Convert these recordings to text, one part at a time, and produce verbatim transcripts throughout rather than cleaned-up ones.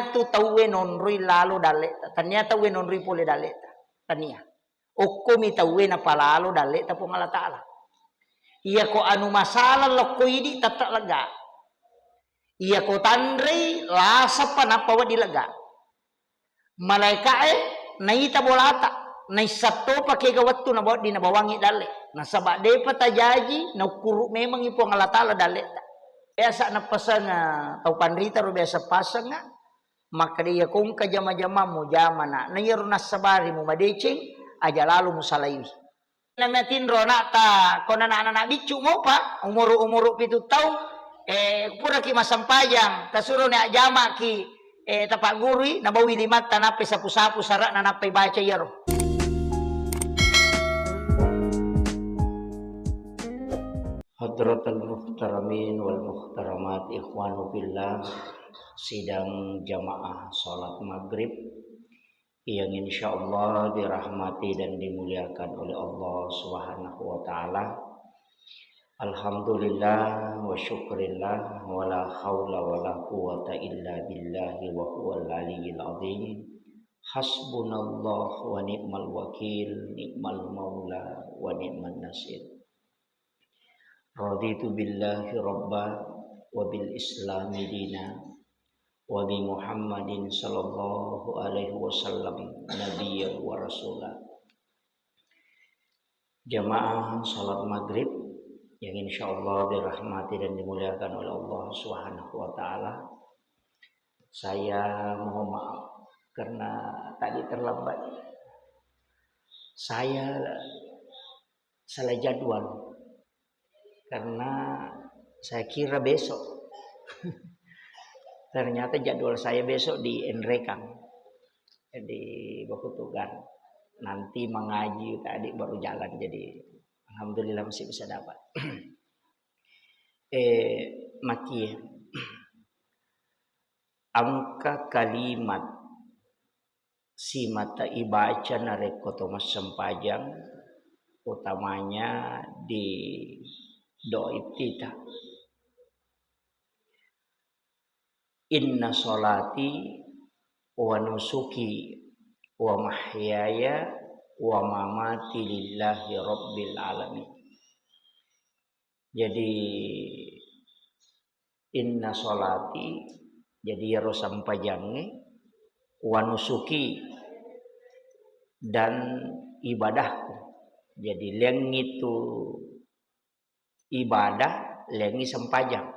tu tauwe nonroi lalo dalleta, tania tauwe nonroi pole dalleta, tania. Okkomi tauwe napalalo dalleta Puang Allah Ta'ala. Iyako anu masalah lokko idi tette lega. Iyako tanrei lasappa nappa wedding lega. Malaeka'e naita bolata, naissattopa kega wettu nabawa-, wedding nabawangngi dalle. Nasaba depa tajaji, naukkuru memengngi Puang Allah Ta'ala dalleta. Biasa napaseng, eh, tau panrita ro biasa pasengnga, makkeda, "Iya kongka jama-jamammu, jamana, na iyaro nassabari mumadeceng, aja lalo musalaiwi." Namatinro ana'ta, ko nana-nana biccu mopa, umuru-umuru pitu taung, eh, puraki massempajang, tasuroni ajjamaki, eh, tapaggurui, nabawi limatta, nappai sapu-sapu sara'na, nappai baca iyaro. Hadratal muhtaramin wal muhtaramat, ikhwanu fillah, sidang jamaah salat maghrib yang insyaallah dirahmati dan dimuliakan oleh Allah Subhanahu wa Ta'ala. Alhamdulillah wa syukrillah, wa la haula wa la quwwata illa billahi wa huwal aliyyil azim. Hasbunallah wa ni'mal wakil, ni'mal maula wa ni'man nasir. Raditu billahi rabba, wa bil islami dina, wa bi Muhammadin sallallahu alaihi wasallam nabiyyan wa rasula. Jamaah salat maghrib yang insyaallah dirahmati dan dimuliakan oleh Allah Subhanahu wa Ta'ala. Saya mohon maaf karena tadi terlambat. Saya salah jadwal. Karena saya kira besok. Ternyata jadwal saya besok di Enrekang. Jadi, bakutukan. Nanti mengaji tadi baru jalan. Jadi, alhamdulillah masih bisa dapat. Eh, maki. Engka kalimat simata ibaca narekko to massempajang, utamanya di doa iftitah. "Inna sholati wa nusuki wa mahyaya wa mamati lillahi rabbil alamin." Jadi, "Inna sholati," jadi iyaro sempajangnge, "wa nusuki," dan ibadahku. Jadi, lengngi tu ibadah, lengngi sempajang.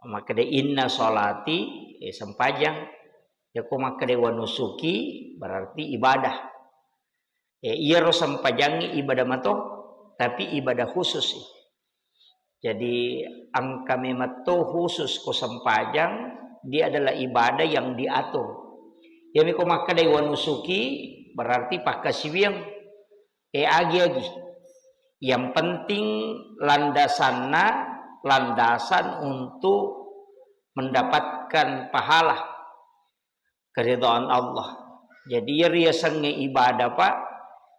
Makkeda, "Inna sholati," eh, sempajang. Yako makkeda, "Wa nusuki," berarti ibadah. Eh, iyaro sempajangnge ibadah mato, tapi ibadah khusus. Jadi, engka memetto khusus ko sempajang, dia adalah ibadah yang diatur. Iyami ko makkedai wa nusuki, berarti pakkasiwiang. Eh, agi-agi. Yang penting landasanna, landasan untuk mendapatkan pahala. Keridhaan Allah. Jadi, iya riasengnge ibadah, Pak,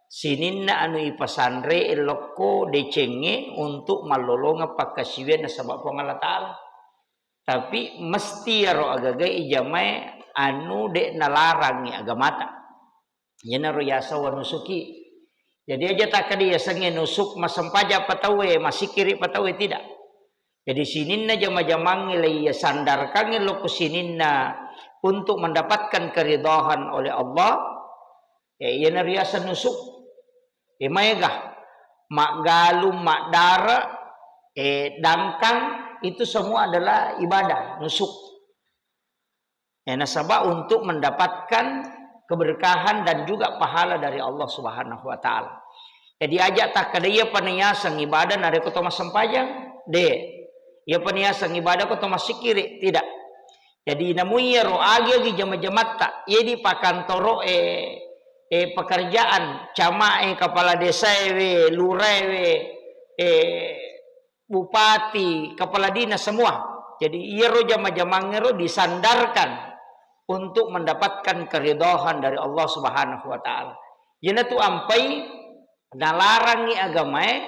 sininna anu ipasanre lokko decengnge untuk mallolongeng pakkasiwiang nasaba Puang Allah Ta'ala. Tapi mesti iyaro agaga ijamae anu de' nalarangi agamata. Iyanaro yaseng wa nusuki. Jadi aja takkeda yasengnge nusuk massempajang pa tauwe, massikkiri pa tauwe, tidak. Jadi sininna jama-jamangnge laiya sandarkangnge lokko sininna untuk mendapatkan keridhaan oleh Allah, eh, iyana riaseng nusuk. Eh, maega, maggalung, maddare, eh, dangkang, itu semua adalah ibadah, nusuk. Eh, nasaba untuk mendapatkan keberkahan dan juga pahala dari Allah Subhanahu wa Ta'ala. Jadi, aja takkeda iyapa niyaseng ibadah narekko to massempajang, de. Iyapa niyaseng ibadah ko to massikkiri, tidak. Jadi, namuiyaro agi-agi jama-jamatta, iya di pakantoro, eh, eh, pekerjaan, camae, kepala desaewe, luraewe, eh, bupati, kepala dinas, semua. Jadi, iyaro jama-jamangngero disandarkan untuk mendapatkan keridhaan dari Allah Subhanahu wa Ta'ala. Iyanatu ampai nalarangi agamae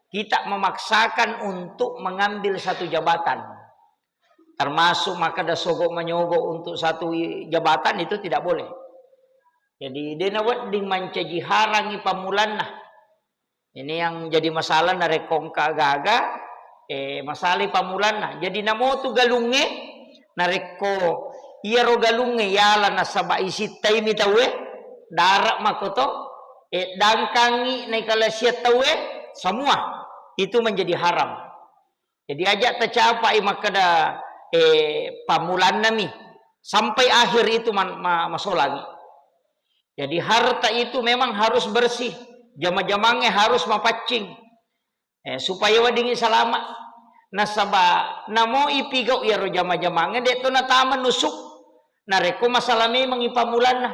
kita memaksakan untuk mengambil satu jabatan. termasuk makkeda sogo manyogo untuk satu i-, jabatan, itu tidak boleh. Jadi, de' nawedding mancaji harangngi pammulanna. Ini yang jadi masalah narekko engka gaga, eh, masalai pammulanna. Jadi, namotu galungnge, narekko iyaro galungnge yala nasaba isittaimi tauwe, dara' makoto, eh, dangkangngi naikala siat tauwe, semua itu menjadi haram. Jadi, aja' tacapai makkeda, eh, pammulannami, sampai akhir itu man-, ma-, masolangi. Jadi, harta itu memang harus bersih, jama-jamangnge harus mapaccing, eh, supaya weddingngi salama. Nasaba namo ipigau iyaro jama-jamangnge, de' to natama nusuk narekko masalah memangngi pammulanna.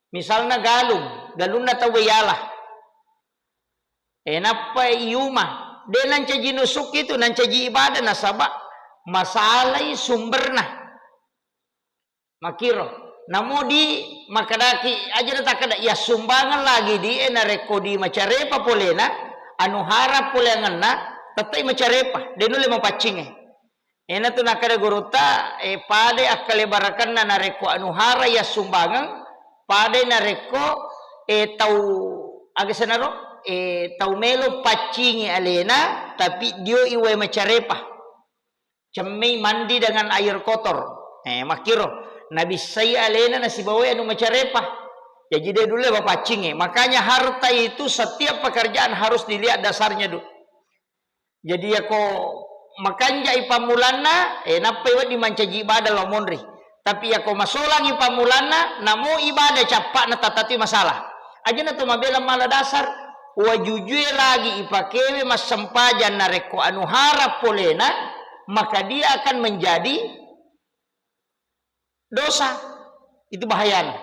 Misalna galung, galunna tauwe yala. Eh, nappa iyuma, de' nancaji nusuk itu, nancaji ibadah, nasaba masalai sumberna. Makkiro. Namo di makkedaki, aja' na takkeda, iya sumbangeng lagi di, eh, narekko di macarepa polena, anu haram poleangenna, tette'i macarepa, de' nulle mapaccingnge. Enatu nakkeda gurutta, eh, padai akkalebarakenna narekko anu hara iyassumbangeng, padai narekko, eh, tau, aga senaro, eh, tau melo paccingi alena, tapi dioi wae macarepa. Cemmei mandi dengan air kotor. Eh, makkiro. Nabissai alena nasibawai anu macarepa. Jaji de' nulle mapaccingi. Makanya harta itu setiap pekerjaan harus dilihat dasarnya dulu. Jadi, yako makanjai pammulanna, eh, nappai wedding mancaji ibadah lao monri. Tapi yako masolangi pammulanna, namo ibadah cappa'na, tatatui masalah. Ajana to mabela mala dasar, wajujue lagi ipakewe massempajang narekko anu hara polena, maka dia akan menjadi dosa. Itu bahayana.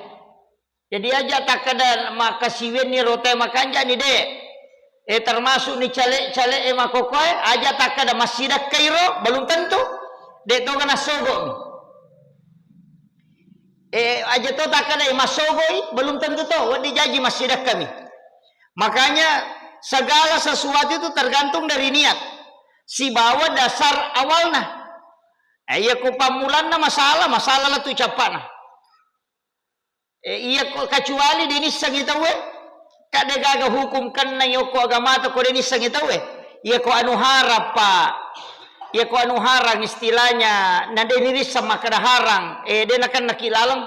Jadi aja takkeda makkasiwianni rotae makanjani, de'. Eh, termasuk ni cale-cale e makokoe, aja takkeda massidakkai ro, belum tentu. De' toga nassogo'mi. Eh, aja to takkeda, eh, massogoi, belum tentu to, wedding jaji massidakkami. Makanya segala sesuatu itu tergantung dari niat. Sibawa dasar awalna. Eh, iya ko pammulanna masalah, masalah latu cappana. Eh, iya ko kecuali de' nissengi tauwe, ka de' gaga hukum kenna yoko agamata ko de' nissengi tauwe. Iya ko anu harappa, iya ko anu harang istilahnya, na de' nirisseng makkeda harang, eh, de' nakenna ki laleng.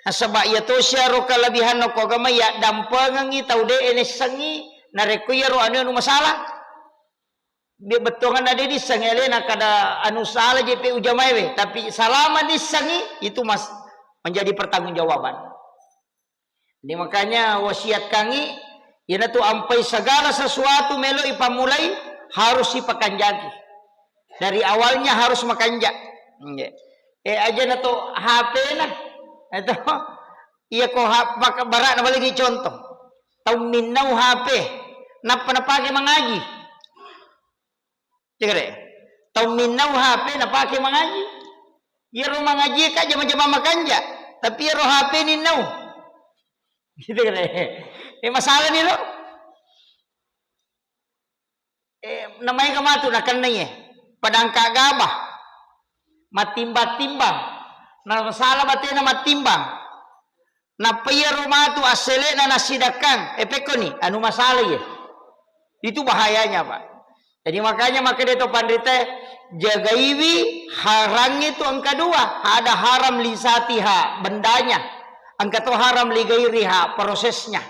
Nasaba iya to siaro kelebihanna ko agama, iya dampengengi tau de' nissengi, narekko iyaro anu, anu masalah. Be-, bettuanganna de' nissengi alena kada anu salah je pe ujamaewe, tapi salama nissengi itu mas-, menjadi pertanggungjawaban. Jadi makanya wasiatkangi, iyanatu ampai segala sesuatu melo ipammulai harus ipakanjaki. Dari awalnya harus makanja. Nggih. Eh, aja na to H P na. Itu. Iya ko ha-, pak-, bara'na baligi contoh. Tau minnau H P, nappa napake mangaji. Cekere. Tau minnau H P napake mangaji. Iyaro mangaji ka jama-jama makanja, tapi iyaro H P ninnau. Gitu kere. Eh, masalah ni lo. Eh, namaega matu nakennai e. Padangka gabah. Mattimbang-timbang. Na masalah batena mattimbang. Nappa iyaro matu assele'na nassidakkang, eh, pekkoni, anu masalah iya. Itu bahayanya, Pak. Jadi makanya makkeda to panrita, jagaiwi harang itu engka dua, ada haram li zatiha, bendanya, engka to haram li gairiha, prosesnya.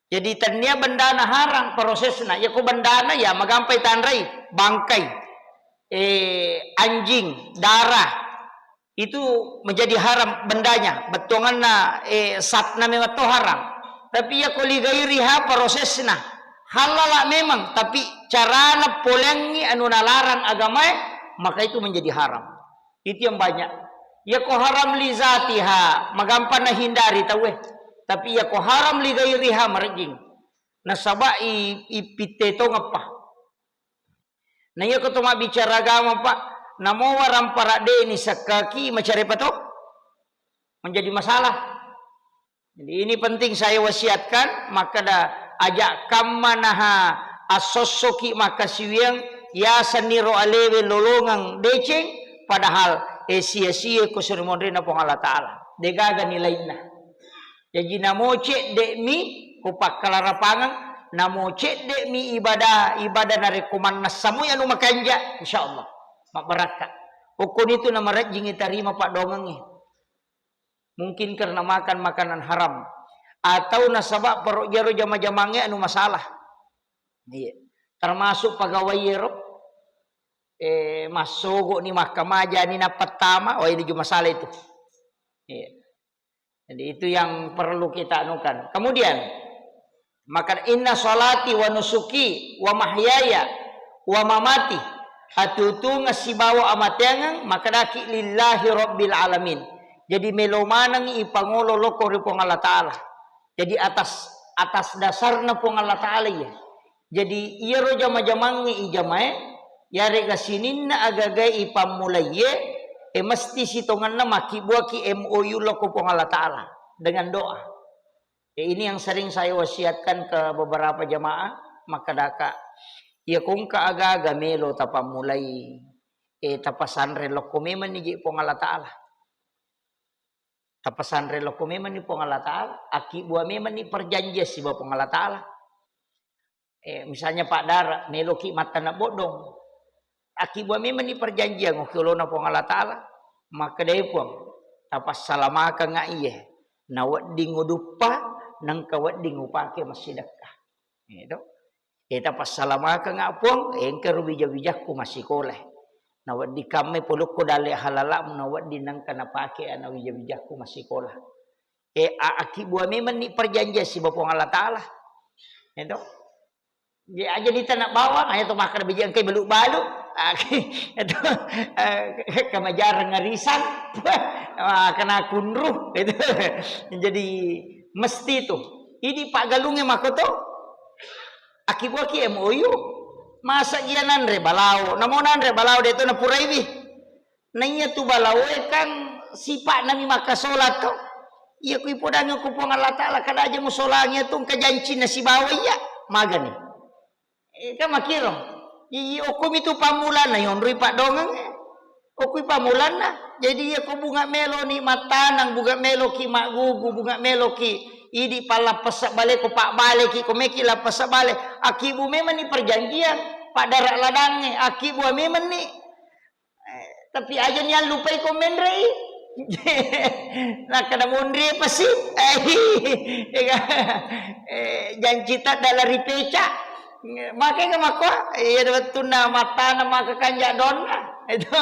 Jadi tennia bendana harang, prosesna. Iya ko bendana ya magampai tanrai, bangkai, eh, anjing, darah, itu menjadi haram bendanya, bettuanganna, eh, satna memang to haram. Tapi iya ko li gairiha prosesna, halala memang, tapi carana poleangngi anu nalarang agamae, maka itu menjadi haram. Itu yang banyak. Iya ko haram li zatiha, magampang nahindari tauwe. Tapi iya ko haram li gairiha, marejjing. Nasaba i, i pitte tongeppa. Na iya ko to mabbicara agama, Pak, namo warampara de' ni sekkaki macarepa to? Menjadi masalah. Jadi ini penting saya wasiatkan, makkeda aja kamma naha assossoki makkasiwiang Yasenniro alewe lolongeng deceng, padahal, eh, sia-sia ko suri monrinna Puang Allah Ta'ala. Degaga nilainna. Jaji namo cedde'mi ko pakkalarapangeng, namo cedde'mi ibadah, ibadah narekko mannessa moi anu makanja, insya Allah mabbarakka. Okkonitu namarejjingi tarima paddoangengnge. Mungkin karena makan makanan haram atau nasaba perut jaro jama-jamangnge anu masalah. Iya. Termasuk pegawai ero, eh, massogo ni makkamaja ni nappa tama, oh, ini juga masalah itu. Iya. Jadi itu yang perlu kita anukan. Kemudian, maka inna salati wa nusuki wa mahyaya wa mamati, atutunga sibawa amateangeng, makadaki lillahi rabbil alamin. Jadi melo maneng ipangolo loko ri Puang Allah Ta'ala. Jadi atas, atas dasarna Puang Allah Ta'ala iya. Jadi iyaro jama-jamangnge ijamae, yarega sininna agagae ipammulaiye, e mesti sitongenna makkibbuaki M O U loko Puang Allah Ta'ala dengan doa. Ya, ini yang sering saya wasiatkan ke beberapa jamaah, makkadaka, iya kongka aga-aga melo tapammulai, eh, tapasanre lokko memang ni je Puang Allah Ta'ala. Tapasanre lokko memang ni Puang Allah Ta'ala, akkibbua memang ni perjanjian siba Puang Allah Ta'ala. Eh, misalnya Pak Dara, meloki mattana boddong. Akkibbua memang ni perjanjian, oke olona Puang Allah Ta'ala. Makkedai Puang, tapassalamakanga iye. Nawedding uduppa, nengka wedding upake massidekka. Gitu. Eh, tapassalamakanga Puang, engka ro wija-wijakku massikola. Nawedding kamme polukko dalle halalakmu, nawedding nengka napake ana wija-wijakku massikola. Eh, a-, akkibbua memang ni perjanjian siba Puang Allah Ta'ala. Gitu. Jadi aja di tanah bawang, aja to makan biji engkai balu-balu. Ah, itu, eh, kemajaran ngarisan. Ah, kena kunru. Gitu. Jadi mesti itu. Ini Pak Galungnya makoto. Akkibbua ki M O U. Masa iya nanre balao. Namo nanre balao de to napuraiwi. Naiya tu balaoe kan sipa'nami makkasola to. Iya ku ipodangi ku Puang Allah Ta'ala, kada aja musolangi tu engka jancinna sibawa iya. Magani. Eh, kan makiro. Iya, okkomi tu pammulanna, yonroi paddongeng. Okkui pammulanna. Jadi iya ko bunga meloni mattaneng, bunga meloki maggugu, bunga meloki idi pallappessa bale ko pabbaleki, ko meki lappessa bale. Akkibu memang ni perjanjian, paddara ladangnge, akkibu memang ni. Eh, tapi aja ni allupai ko menrei. Nakkeda monri pasi. Eh, eh, janci tadda lari peca. Makanya makko, iya wettunna mattana maka kanja donna. Itu.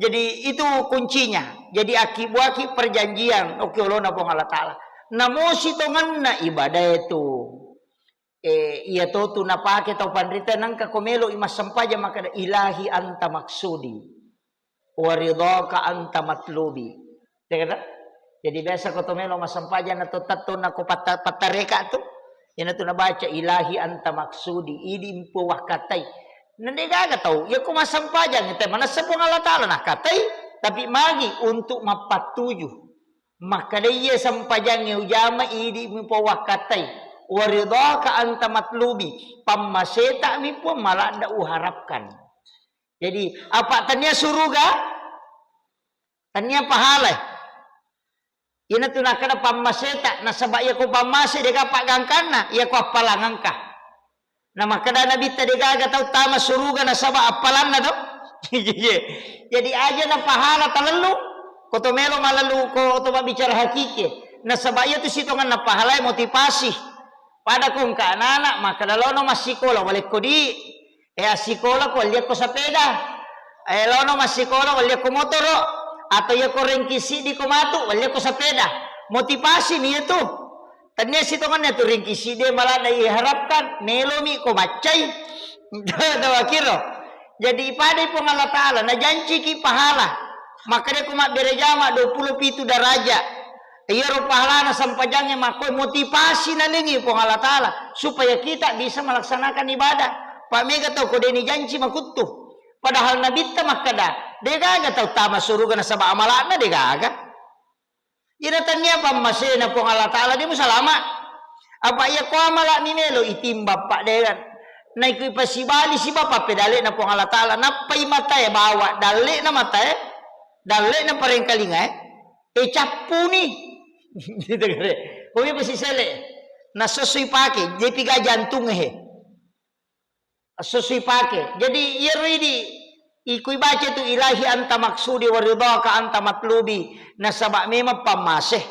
Jadi itu kuncinya. Jadi akibuaki perjanjian. Oke, olona Puang Allah Ta'ala. Namosi tonganna ibadah itu. Eh, iya to tu napake tau panrita nengka ko melo i massempajang makkeda, "Ilahi anta maksudi, wa ridhaka anta matlubi." Iya kata? Jadi biasa ko to melo massempajang na to tatto na ko patta-, pattareka tu, ina tu nabaca, "Ilahi anta maksudi, idi mpo wakkatai." Nende gaga tau, iya ko massempajang te manessa Puang Allah Ta'ala nakkatai, tapi magi untuk mappattuju. Makkeda iya sempajangnge ujama idi mupa wakkatai. Waridhaka anta matlubi. Pammaseta mi Puang maladda uharapkan. Jadi, apa tania suruga? Tania pahala. Ina tu nakkeda pammaseta, nasaba iya ko pammase dega paggangkanna, iya ko appalangengka. Na makkeda Nabitta, "Degaga tau tama suruga nasaba appalanna to." Iya. Jadi aja na pahala talellu, ko to melo malellu, ko to mabbicara hakiki. Nasaba iya tu sitonganna pahala motivasi. Pada ko engka anak-anak makkeda lono massikola, walekko di, eh, assikola ko walliakko sepeda. Eh, lono massikola walliakko motoro. Atau iya ko rengki siddi ko matu, walliakko sepeda. Motivasi mi itu. Tania sitonganna tu ringki siddi maladda iharapkan, melomi ko maccai. Tawakiro. Jadi ipadai Puang Allah Ta'ala, najanciki pahala. Makkeda ko mabbere jama dua puluh pitu daraja. Iyaro pahalana sempajangnge makko motivasi nalengi Puang Allah Ta'ala supaya kita bisa melaksanakan ibadah. Pak mega tau ko deni janci makuttu. Padahal Nabitta makkeda, degaga tau tama suruga nasaba amalakna degaga. Ina tania pammasena Puang Allah Ta'ala, de musalama. Apa iya ko amala mi melo itimbang paddegan. Naiko ipasibali siba pappedalle'na Puang Allah Ta'ala, nappai matae bawa dalle'na matae, dalle'na parengkalingae, e cappuni. Gitu kan. Komi pasisele. Nasossoi pake, jepi ga jantung he. Esso sipake. Jadi, iyaro idi, iko ibaca tu, "Ilahi anta maksudi wa ridhaka anta matlubi." Nasaba memang pammase.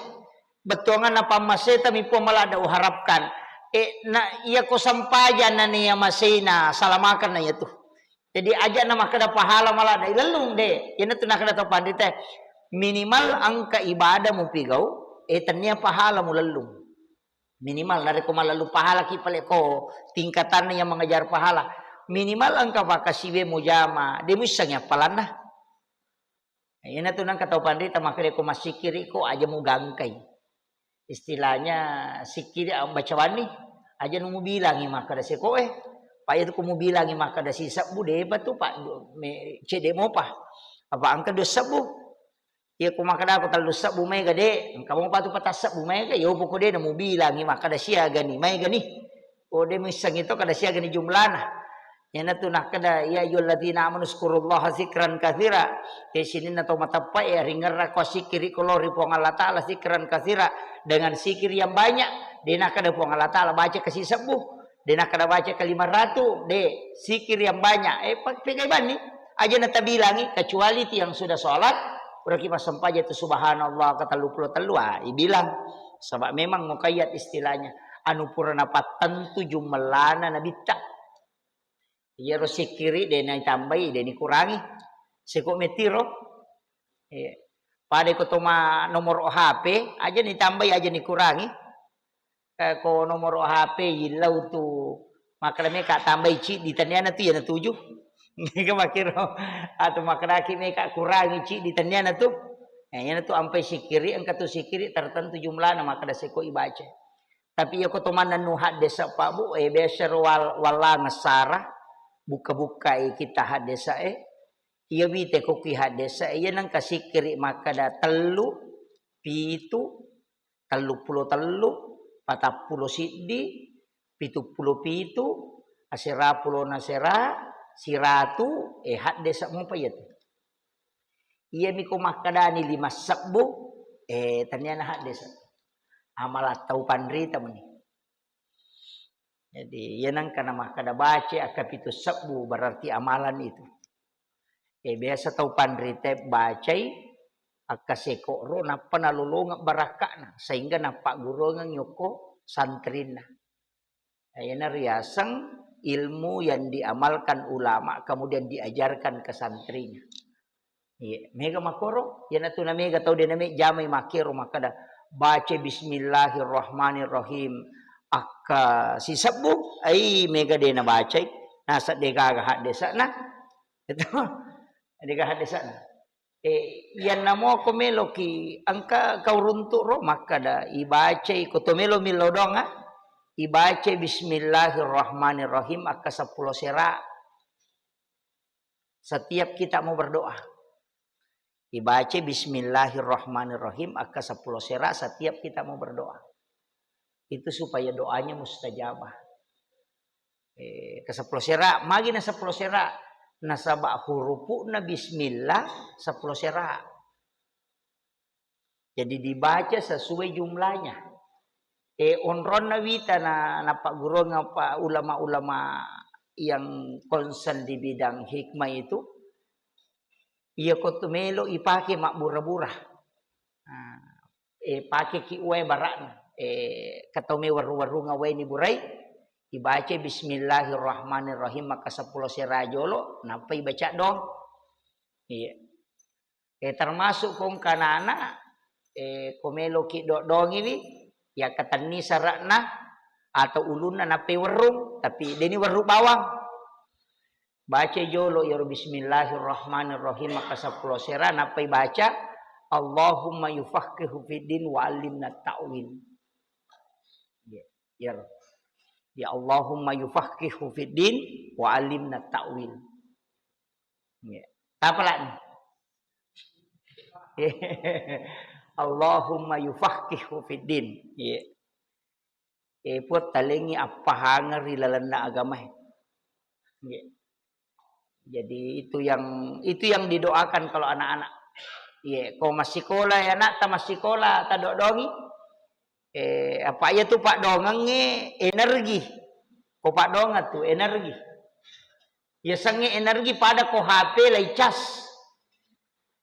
Bettuanganna pammaseta mi Puang maladda uharapkan. E, na, iya ko sampaja na nia masena, salamakan na iya tu. Jadi, aja na makkeda pahala maladda, ilellung de. Iyana tu nakkeda tau panrita, minimal engka ibadah mupigau, e, tennia pahala mulellung. Minimal narekko malellu pahalaki pale ko tingkatanna yang mengejar pahala. Minimal engka pakkasiwiang mujama, de muissengngi appalanna. Iyana tu nengka tau panrita makkeda ko massikkiri ko aja mugangkai. Istilahnya sikkiri ambacawanni, aja nu mubilangi makkeda seko e. Pak itu ko mubilangi makkeda sisebbu depa tu Pak, me, cede mopa. Apa engka dua sebbu? Iya, ko makkedako tellu sebbu maega, de', engka mopa tu patassebbu maega, yo poko de' namubilangi makkeda siagani, maegani. Ko de' muissengngi to kada siagani jumlana. Iyanatu nakkeda, "Ya ayyuhalladzina amanu dzkurullaha dzikran katsira." He sininna to mateppe'e, ringerrako sikkiri ko lao ri Puang Allah Ta'ala dzikran katsira, dengan zikir yang banyak. De' nakkeda Puang Allah Ta'ala baca kasi sebbu. De' nakkeda baca ka lima ratu, de', zikir yang banyak. Eh, pa-, pegai banni, aja natabilangi, kecuali ti yang sudah sholat, puraki massempajang tu subhanallah ka tellu pulo tellu, ah, ibilang. Sebab memang muqayyad istilahnya. Anu pura napattentu jumellana nabitta. Iyaro sikkiri de' naitambai, de' nikurangi. Seko metiro. Iya. Pada ko toma nomor H P, aja nitambai, aja nikurangi. Eh, ko nomoro H P illau tu makkeda meka tambai ciddi, tenniana tu iyana tuju. Mega makkiro, atau makkedaki meka kurangi ciddi, tenniana tu. Eh, iyana tu ampai sikkiri, engka tu sikkiri tertentu jumlana makkeda seko ibaca. Tapi iya ko to mannennu haddesa Pak Bu, eh, biasa ro wal-, wallangeng sara, bukka-bukka, eh, kita haddesa, eh. Iya wite ko ki haddesa, eh, iya nengka sikkiri makkeda tellu, pitu, telluppulo tellu, patappulo siddi, pituppulo pitu, asera pulona asera, siratu, eh, haddesa mopa iyatu. Iyami ko makkedani lima sebbu, eh, tenniana haddesa. Amala tau panrita meni. Jadi, iya nengka namakkeda baca akka pitu sebbu, berarti amalan itu. Eh, biasa tau panrita bacai akka seko ro, nappa nalolongeng barakka'na, sehingga nappagguruangeng yokko santrinna. Nah, iyana riaseng ilmu yang diamalkan ulama, kemudian diajarkan ke santrinya. Iya, mega makkoro, iyana tu na mega tau de' na me jamai makkero makkeda, "Baca bismillahirrahmanirrahim." Akka sisebbu, ai mega de' na bacai, nasa de' gaga haddesana. Itu. De' gaga haddesana. Eh, iyanna mo ko meloki engka kau runtu' ro makkeda, ibacai ko to melo millau doang, ah, ibacai bismillahirrahmanirrahim akka seppulo sera. Setiap kita mau berdoa. Ibaca bismillahirrahmanirrahim akka seppulo sera setiap kita mau berdoa. Itu supaya doanya mustajabah. Eh, ke seppulo sera, magi na seppulo sera, nasaba hurupu'na bismillah seppulo sera. Jadi dibaca sesuai jumlahnya. Eh, onronna wita na, napagguruang apa ulama-ulama yang konsen di bidang hikmah itu, iya ko tu melo ipake mabbura-bura. Nah, eh, pakeki uwae bara'na. Eh, katau me warung-warunga uwae ni burai, ibaca bismillahirrahmanirrahim maka seppulo sera jolo, nappa ibaca dong. Iya. Eh, termasuk ko engka anak-anak, eh, ko meloki dodongiwi, yakkatenni sara'na atau ulunna nappai werrung, tapi deni werru bawang. Baca jolo iyaro bismillahirrahmanirrahim, maka seppulo sera, nappai baca, "Allahumma yufaqihu fiddin wa allimna ta'wil." Ya, iyaro. Ya Allahumma yufaqihu fiddin wa allimna ta'wil. Ya. Tapalani. Allahumma yufaqihu fiddin. Iya. Eh, Puang, talengngi appahangeng ri lalenna agamae. Nggih. Jadi itu yang, itu yang didoakan kalau anak-anak. Iya, ko massikola ya nak, ta massikola, ta doa-doangi. Eh, apa iya tu paddoangengnge energi. Ko paddoangeng tu energi. Yasengnge energi pada ko H P lai cas.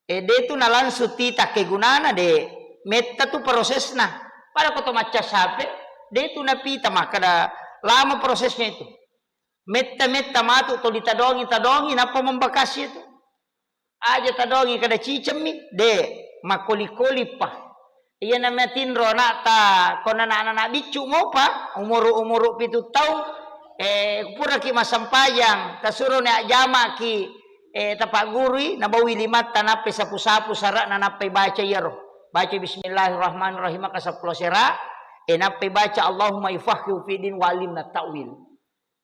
Eh, de tu nalangsung tita kegunana de. Metta tu prosesna. Pada ko to maccas H P, de tu napita makkeda lama prosesnya itu. Metta-metta matu tuli tadongi-tadongi nappa membakasi itu. Aja tadongi kada cicemmi, de, makkoli-koli pa. Iya namatinro anakta, ko nana-nana biccu mopa, umuru-umuru pitu taung, eh, puraki massempajang, tasuroni ajjamaki, eh, tapaggurui, nabaui limatta, nappai sapu-sapu sara'na, nappai baca iyaro. Baca Bismillahirrahmanirrahim, maka seppulo sera, eh, nappai baca Allahumma yufaqihu fiddin wa alimna ta'wil.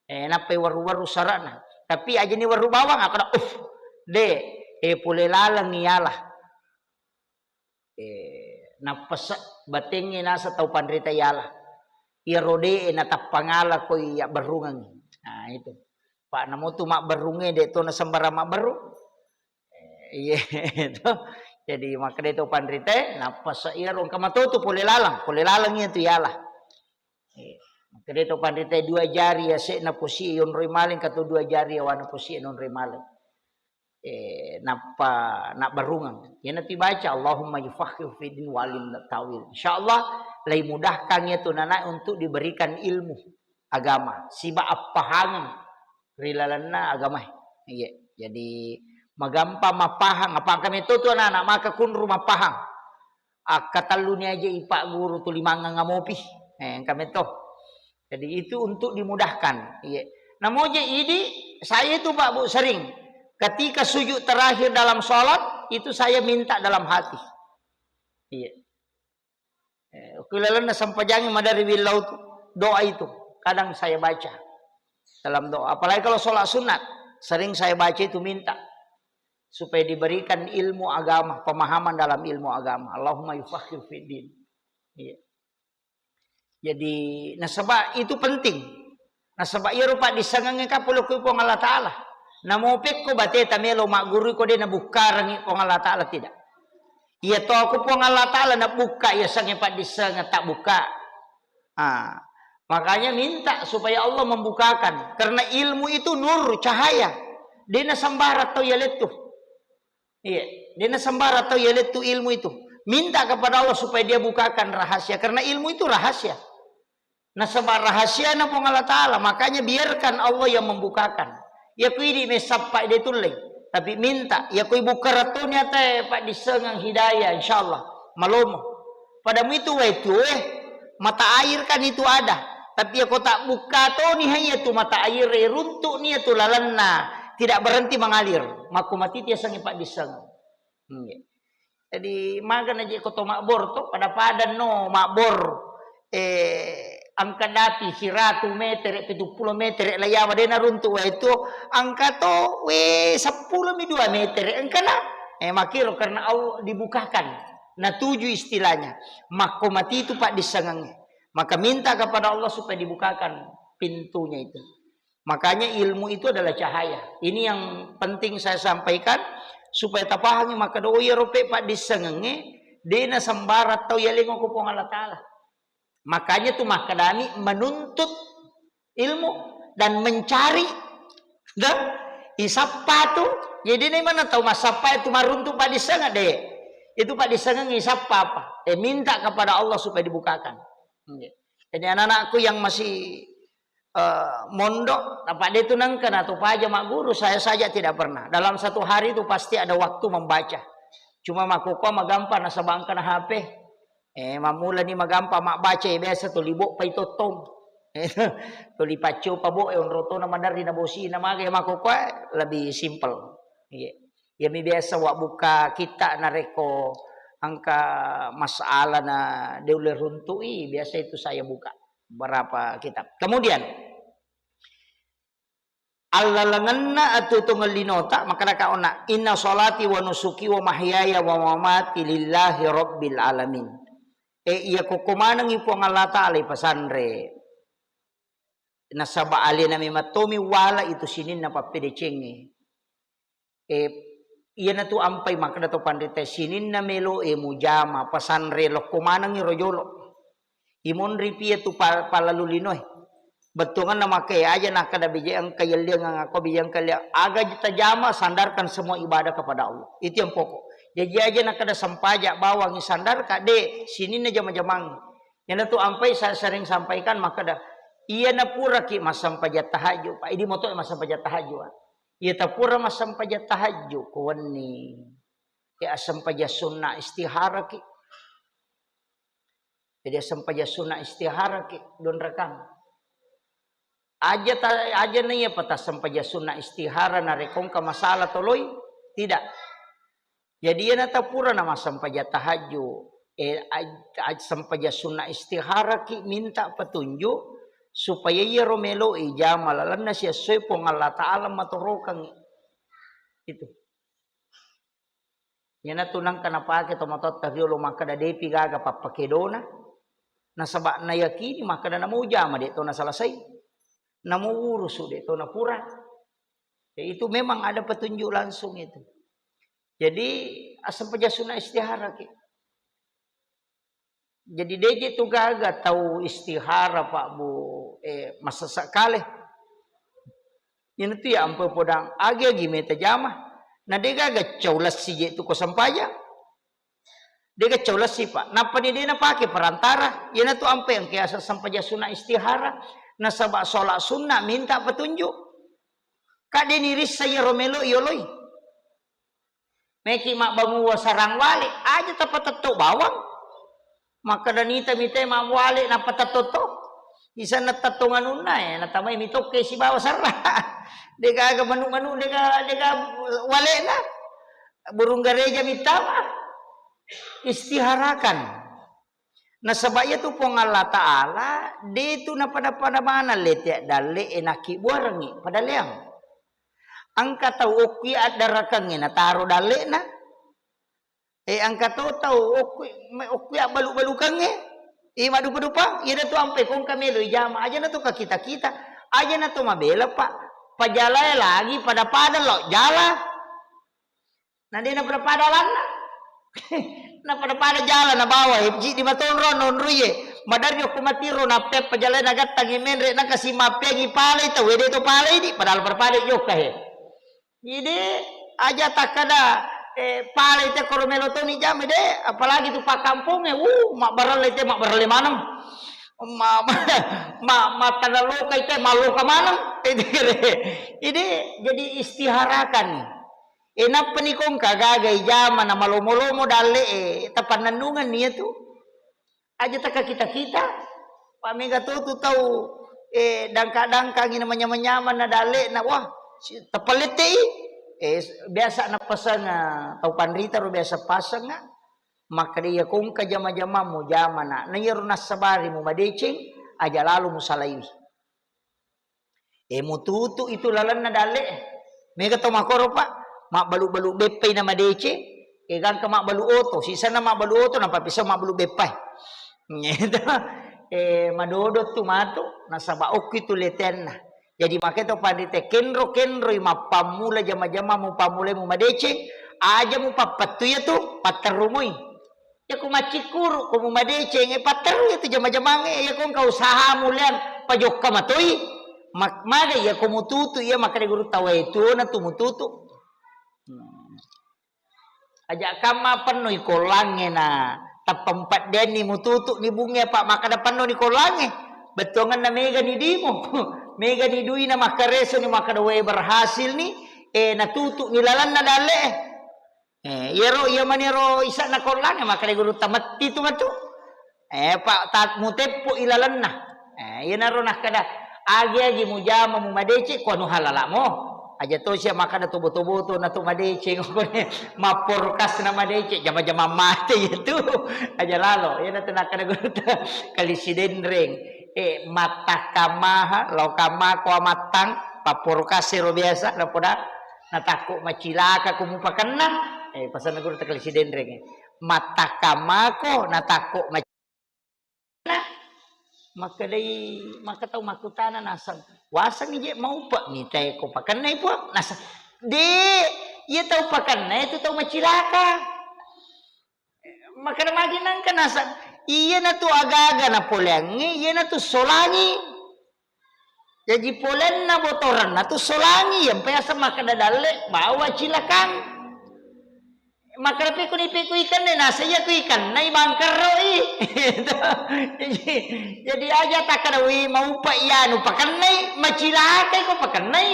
Eh, nappai werru-werru sara'na. Tapi ajani werru bawang, akkeda, "Uff, de, eh, pole laleng iyala." Eh, nappese batengnge naseng tau panrita iyala. Iyaro de e natappangala ko iyabberrungengngi. Nah, itu. Pa namo tu mabberrungnge de to nasembarang mabberrung. Eh, iya, itu. Jadi makkeda to panrita, nappese iyaro engka mato tu pole laleng, pole laleng iya tu iyala. Eh, makkeda to panrita dua jari ase'na posi yonroi maleng, engka to dua jari yawana posi nonroi maleng. Eh, nappa nabberrungeng. Iyanatu baca, "Allahumma yufaqihu fiddin wa alimna ta'wil." Insyaallah, lai mudahkan iyatu nana untuk diberikan ilmu agama, siba appahangeng ri lalenna agama. Iya, jadi magampang mappahang, apa engka meto tu anak-anak maka kunru mappahang. Akkatelluni aja ipagguru tuli mangngang amopi. Eh, engka meto. Jadi itu untuk dimudahkan. Iya. Namoje idi, saya itu Pak Bu sering ketika sujud terakhir dalam sholat itu saya minta dalam hati. Iya. Eh, ku lalenna sempajangi madari willau tu, doa itu kadang saya baca dalam doa. Apalagi kalau sholat sunat, sering saya baca itu minta supaya diberikan ilmu agama, pemahaman dalam ilmu agama. Allahumma yufaqihu fiddin. Iya. Jadi, nasaba itu penting. Nasaba iyaro paddissengengnge ka pole ku Puang Allah Ta'ala. Namo pekko bateta melo maggurui ko de nabukkarengngi Puang Allah Ta'ala, tidak. Iya to ku Puang Allah Ta'ala nabukka yasengnge paddissengeng, tabbukka. Ah, makanya minta supaya Allah membukakan. Karena ilmu itu nur, cahaya. De nasembarang tau yalettu. Iya, de nasembarang tau yalettu ilmu itu. Minta kepada Allah supaya Dia bukakan rahasia, karena ilmu itu rahasia. Nasaba rahasiana Puang Allah Ta'ala, makanya biarkan Allah yang membukakan. Iya ku idi messappa de tulle, tapi minta, iya ku ibukka rattoni atae paddissengeng hidayah, insyaallah malomo. Pada muitu wae tue, mata air kan itu ada. Tapi iya ko tabbukka toni hai iya tu mata air e, runtu'ni iya tu lalenna, tidak berhenti mengalir. Makko matiti yasengnge paddissengeng. Nggih. Jadi, magana je ko to mabbor to, pada-pada no mabbor, eh, angka dapi siratu metere, pitu pulo metere, layawa de naruntu wae to, angka to, we, seppulo mi dua metere, engkana. Eh, makiro karena Allah dibukakan. Natuju istilahnya. Makko mati itu paddissengengnge. Maka minta kepada Allah supaya dibukakan pintunya itu. Makanya ilmu itu adalah cahaya. Ini yang penting saya sampaikan supaya tapahangi, maka do iya rope paddissengengnge, de nasembarang tau yalengo ko Puang Allah Ta'ala. Makanya tu makkedami menuntut ilmu dan mencari, dan isappa tu. Jadi ini mana tau massappa itu maruntu paddissengeng de. Itu paddissengeng isappa apa? Eh, minta kepada Allah supaya dibukakan. Jadi anak-anakku yang masih eh, mondok, apa de tu nengka na tu paja magguru, saya saja tidak pernah. Dalam satu hari itu pasti ada waktu membaca. Cuma makkokkoe magampang nasaba engkana H P. Eh, mammulani magampang mabbaca, eh, biasa tuli boppa itottong. Tuli paccio pa bo, eh, onrotona maderri na bosi na maga, eh, makkokkoe lebih simple. Iya. Iya mi biasa wa buka kitta narekko engka masalah na de ulle runtu'i, biasa itu saya buka. Berapa kitab. Kemudian, allalengenna atuo-tuongeng linota, makkedaka onna, "Inna sholati wa nusuki wa mahyaya wa mamati lillahi rabbil alamin." E, iya kokko manengngi Puang Allah Ta'ala ipasanre. Nasaba alena memang tomi wala itu sininna pappedecengnge. Eh, iyanatu ampai makkeda to panrita, sininna melo e mujama pasanre lokko manengngi ro jolo. Imonri pia tu pa-, palalu linoe. Bettuanganna makke aja nakkeda bije engka yelliang, ngako bije engka yelliang. Aga tajama, sandarkan semua ibadah kepada Allah. Itu yang pokok. Jadi aja nakkeda sempaja bawang sandarkan, de, sininna jama-jamang. Iyanatu ampai sa-, sering sampaikan makkeda, iya napuraki massampajang tahajud, Pak. Idi moto massampajang tahajud, Pak. Iya tapura massampajang tahajud ko wenni. Ya assampajang sunna istiharaki. Jadi assampajang sunna istiharaki, donrakang. Aja ta-, aja na iya pata sempajang sunna istihara narekko engka masalah toloi? Tidak. Jadi iyana tapura na massempajang tahajud, eh, aj-, aj-, sempajang sunna istiharaki minta petunjuk supaya iyaro melo ijama lalenna siessoe Puang Allah Ta'ala matorokangngi. Itu. Iyanatu nengka napake tomatoatta riolo makkeda depi gaga pappakedona, nasaba nayakini makkeda namo ujama de to nasalasai, namo urusu de to napura. Ya, itu memang ada petunjuk langsung itu. Jadi asempajang sunna istihara ki. Jadi deje tu gaga tau istihara, Pak, Bu, eh, masessa kale. Iyana tu ya ampe podang agi-agi meta jama. Na de gaga cau lessi je tu ko sempajang. De gaga cau lessi, Pak. Nappa de, de napake perantara. Iyana tu ampe engke asa sempajang sunna istihara. Nasaba sholat sunna minta petunjuk. Kak de nirissa iyaro melo yoloi. Meki mabbangung wasarang wale, aja tapatetto bawang. Makkeda nita mite mawale napatetto to. Isanna tettong anunna, eh, natamai mitokke sibawa serra. Degaga manu-manu, dega, dega walena. Burung gareja mitama. Istiharakan. Nasaba iyatu Puang Allah Ta'ala, de tu napada-pada maneng lete dalle'e nakkibuarengngi padaleang. Engka tau okki addarakengnge nataro dalle'na. Eh, engka to tau okki, me-, okki abbalu-balukengnge. Eh, maddupa-dupa, iyana tu ampe kongka melo ijama, aja na tu kakita-kita, aja na tu mabela, Pak. Pajalae lagi pada-pada lo jala. Na de napada-pada alanna. Napada-pada jala nabawa, eh, jiddi matonro nonroie. Maderri okko matiro, nappeppa jalae nagattangi menre, nakasi mappeangi palai tau, eh, de to palai di, padahal pada-pada jokka, he. Jadi, aja takkada, eh, palai te koro melo toni jama de, apalagi tu pakkampongnge, uh, mabbarelle te, mabbarelle maneng. Ma-, ma-, ma-, mattana lokai te, malloka maneng. Jadi, jadi istiharakan. Eh, nappani kongka gaga ijama na malomo-lomo dalle'e, tapannennungenni iyatu. Aja takakita-kita. Pa mega to tu tau, eh, dangka-dangkangi na manyamang-nyamang na dalle'na, wah, si-, tapallettei. Eh, s-, biasa napaseng, ah, tau panrita ro biasa paseng, ah. Makkeda iya kongka jama-jamammu, jamana. Na iyaro nassabari mumadeceng, aja lalo musalaiwi. Eh, mututu itu lalenna dalle'e. Mega to makoro, Pak, mabbalu-balu beppai na madeceng, eh, gangka mabbalu oto, sisenna mabbalu oto, nappa pissau mabbalu beppai. Gitu. Eh, madodo tu matu, nasaba okki tu letenna. Jadi, makanya to panrita kenro-kenroi mappammula jama-jama mupammulai mumadeceng, aja mupappattu iya tu, patterrumoi. Iya ko maccikkuru, ko mumadeceng, eh, patterru iya tu jama-jamangnge, iya ko engka usahamu leang, pajokka matoi. Mak-, maga iya ko mututu, iya makkeda guru tawae tuona tu mututu. Hmm. Aja kamma pennoi kollangnge na tappa mupeddeanni mututu ni bunge, apa makkeda pennoni kollangnge. Bettuangenna mega ni dimu, mega ni duina makkareso ni makkeda wae berhasil ni, eh, natutu ni lalenna dalle'e. Eh, iyaro, iya maniro isa'na kollangnge, makkeda guru tametti tu matu. Eh, pa-, ta-, muteppo ilalenna. Eh, iyanaro nakkeda, agi-agi mujama mumadeceng, ko anu halala'mo. Aja to sia makkeda tobo-tobo to na to madeceng, mapporkas na madeceng, jama-jama mate itu. Aja lalo, iyana tu nakkeda guru ta, kalisi denreng. Eh, mattakkamaha, lao kamako amattang, papporkas ero biasa, napoda natakko macilaka ko mupakenna, eh, pasanna guru takalisi denreng, eh. Mattakkang mako, natakko mac-, Makkedai, maka tau makkutana naseng, "Waseng je maupe mita ko pakennai, Puang?" Naseng, "De, iya tau pakennai tu tau macilaka." Makkeda magi nangka naseng, "Iyanatu aga-aga napoleangngi, iyanatu solangi." Jaji polenna botorenna tu solangi, yang biasa makkeda dalle bawa cilakang. Makkeda pekuni peku ikanne, naseng iya ku ikannai bangkerroi. Jadi, jadi aja takkeda, "Wi, maupa iyanu pakennai, macilakai ko pakennai."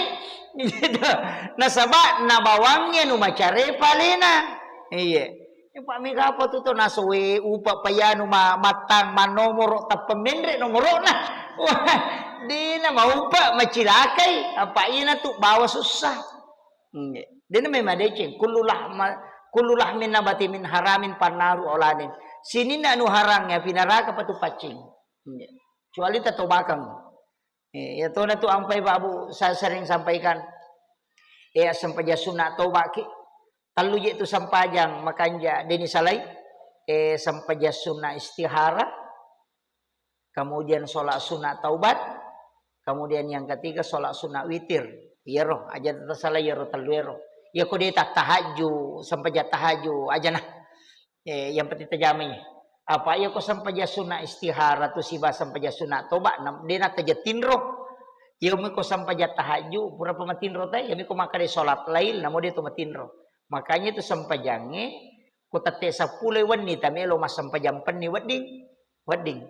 Gitu. Nasaba nabawangngi anu macare palena. Iya. Pak mega apa tu to nasoe upa payanu ma-, mattang manomoro tappa menre nomorona. Wah, dena maupa macilakai. Apa ina tu bawa susah. Nggih. Dena memang deceng. Kullu lahma-, kullu lahmin nabati min haramin pannaru aulanin. Sininna anu harang ya pinaraka patu paccing. Nggih. Kecuali tatobakang. Eh, ya tona tu ampai Pak Bu, saya sering sampaikan. Eh, sempajang sunat tobaki. Tellu je tu sempajang makanja deni salai. Eh, sempajang sunat istihara. Kemudian sholat sunat taubat. Kemudian yang ketiga sholat sunat witir. Iyaro, aja tata salah iyaro tellu ero. Iya ko de tahajju, sempajang tahajju, aja nah. Eh, yang penting tajamai. Apa iya ko sempajang sunat istihara tu siba sempajang sunat toba, nam-, de na taja tinro. Iya mi ko sempajang tahajju, pura pa matinro tai, iya mi ko makkeda sholat lail, namo de to matinro. Makanya tu sempajangnge, ko tette seppulo wenni tamelo massempajang penni wedding, wedding.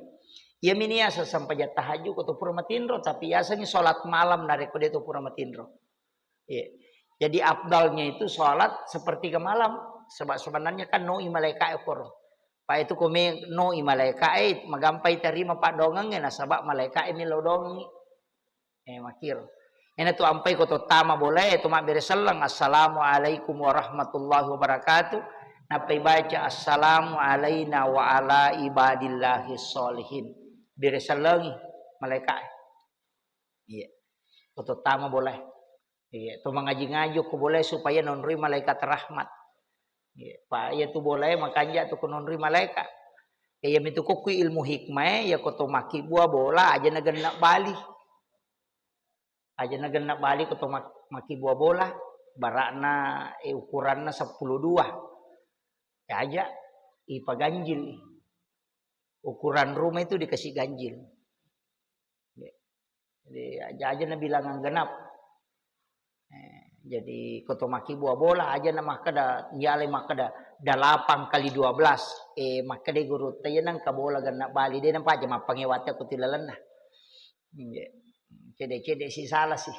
Iya mi niasa sempajang tahajju ko to pura matinro, tapi yasengi sholat malam narekko de to pura matinro. Iya. Jadi afdalnya itu sholat sepertiga malam. Sebab sebenarnya kan noi malaika e koro. Pak itu kome noi malaika e magampai terima padongengnge nasaba malaika e melo dongengngi. Eh, makiro. Ena tu ampai ko to tama bolae to mabbere selleng, "Assalamualaikum warahmatullahi wabarakatuh." Nappai baca, "Assalamu alaina wa ala ibadillahi sholihin." Bere sellengi malaika e. Iya. Ko to tama bolae. Iya, to mangaji-ngaji ko bolae supaya nonroi malaikat rahmat. Iya, pa iya tu bolae makanja tu ko nonroi malaikat. Iya mitu kokkui ilmu hikmah e, iya ko to makkibua bola aja nagenna bali. Aja nagenna bali ko to mak-, makkibua bola, barakna, eh, ukuranna seppulo dua. Ya aja, ipaganjil. Ukuran rumah itu dikasih ganjil. Jadi, aja-aja nabilangang genap. Eh, jadi, ko to makkibua bola, aja na makkeda, dialai makkeda, "Delapan kali dua belas." Eh, makkeda gurutta, "Iya nengka bola genna bali, de nampaja mappangewatta ko tilalenna." Iya. Cede-cede si salah sih.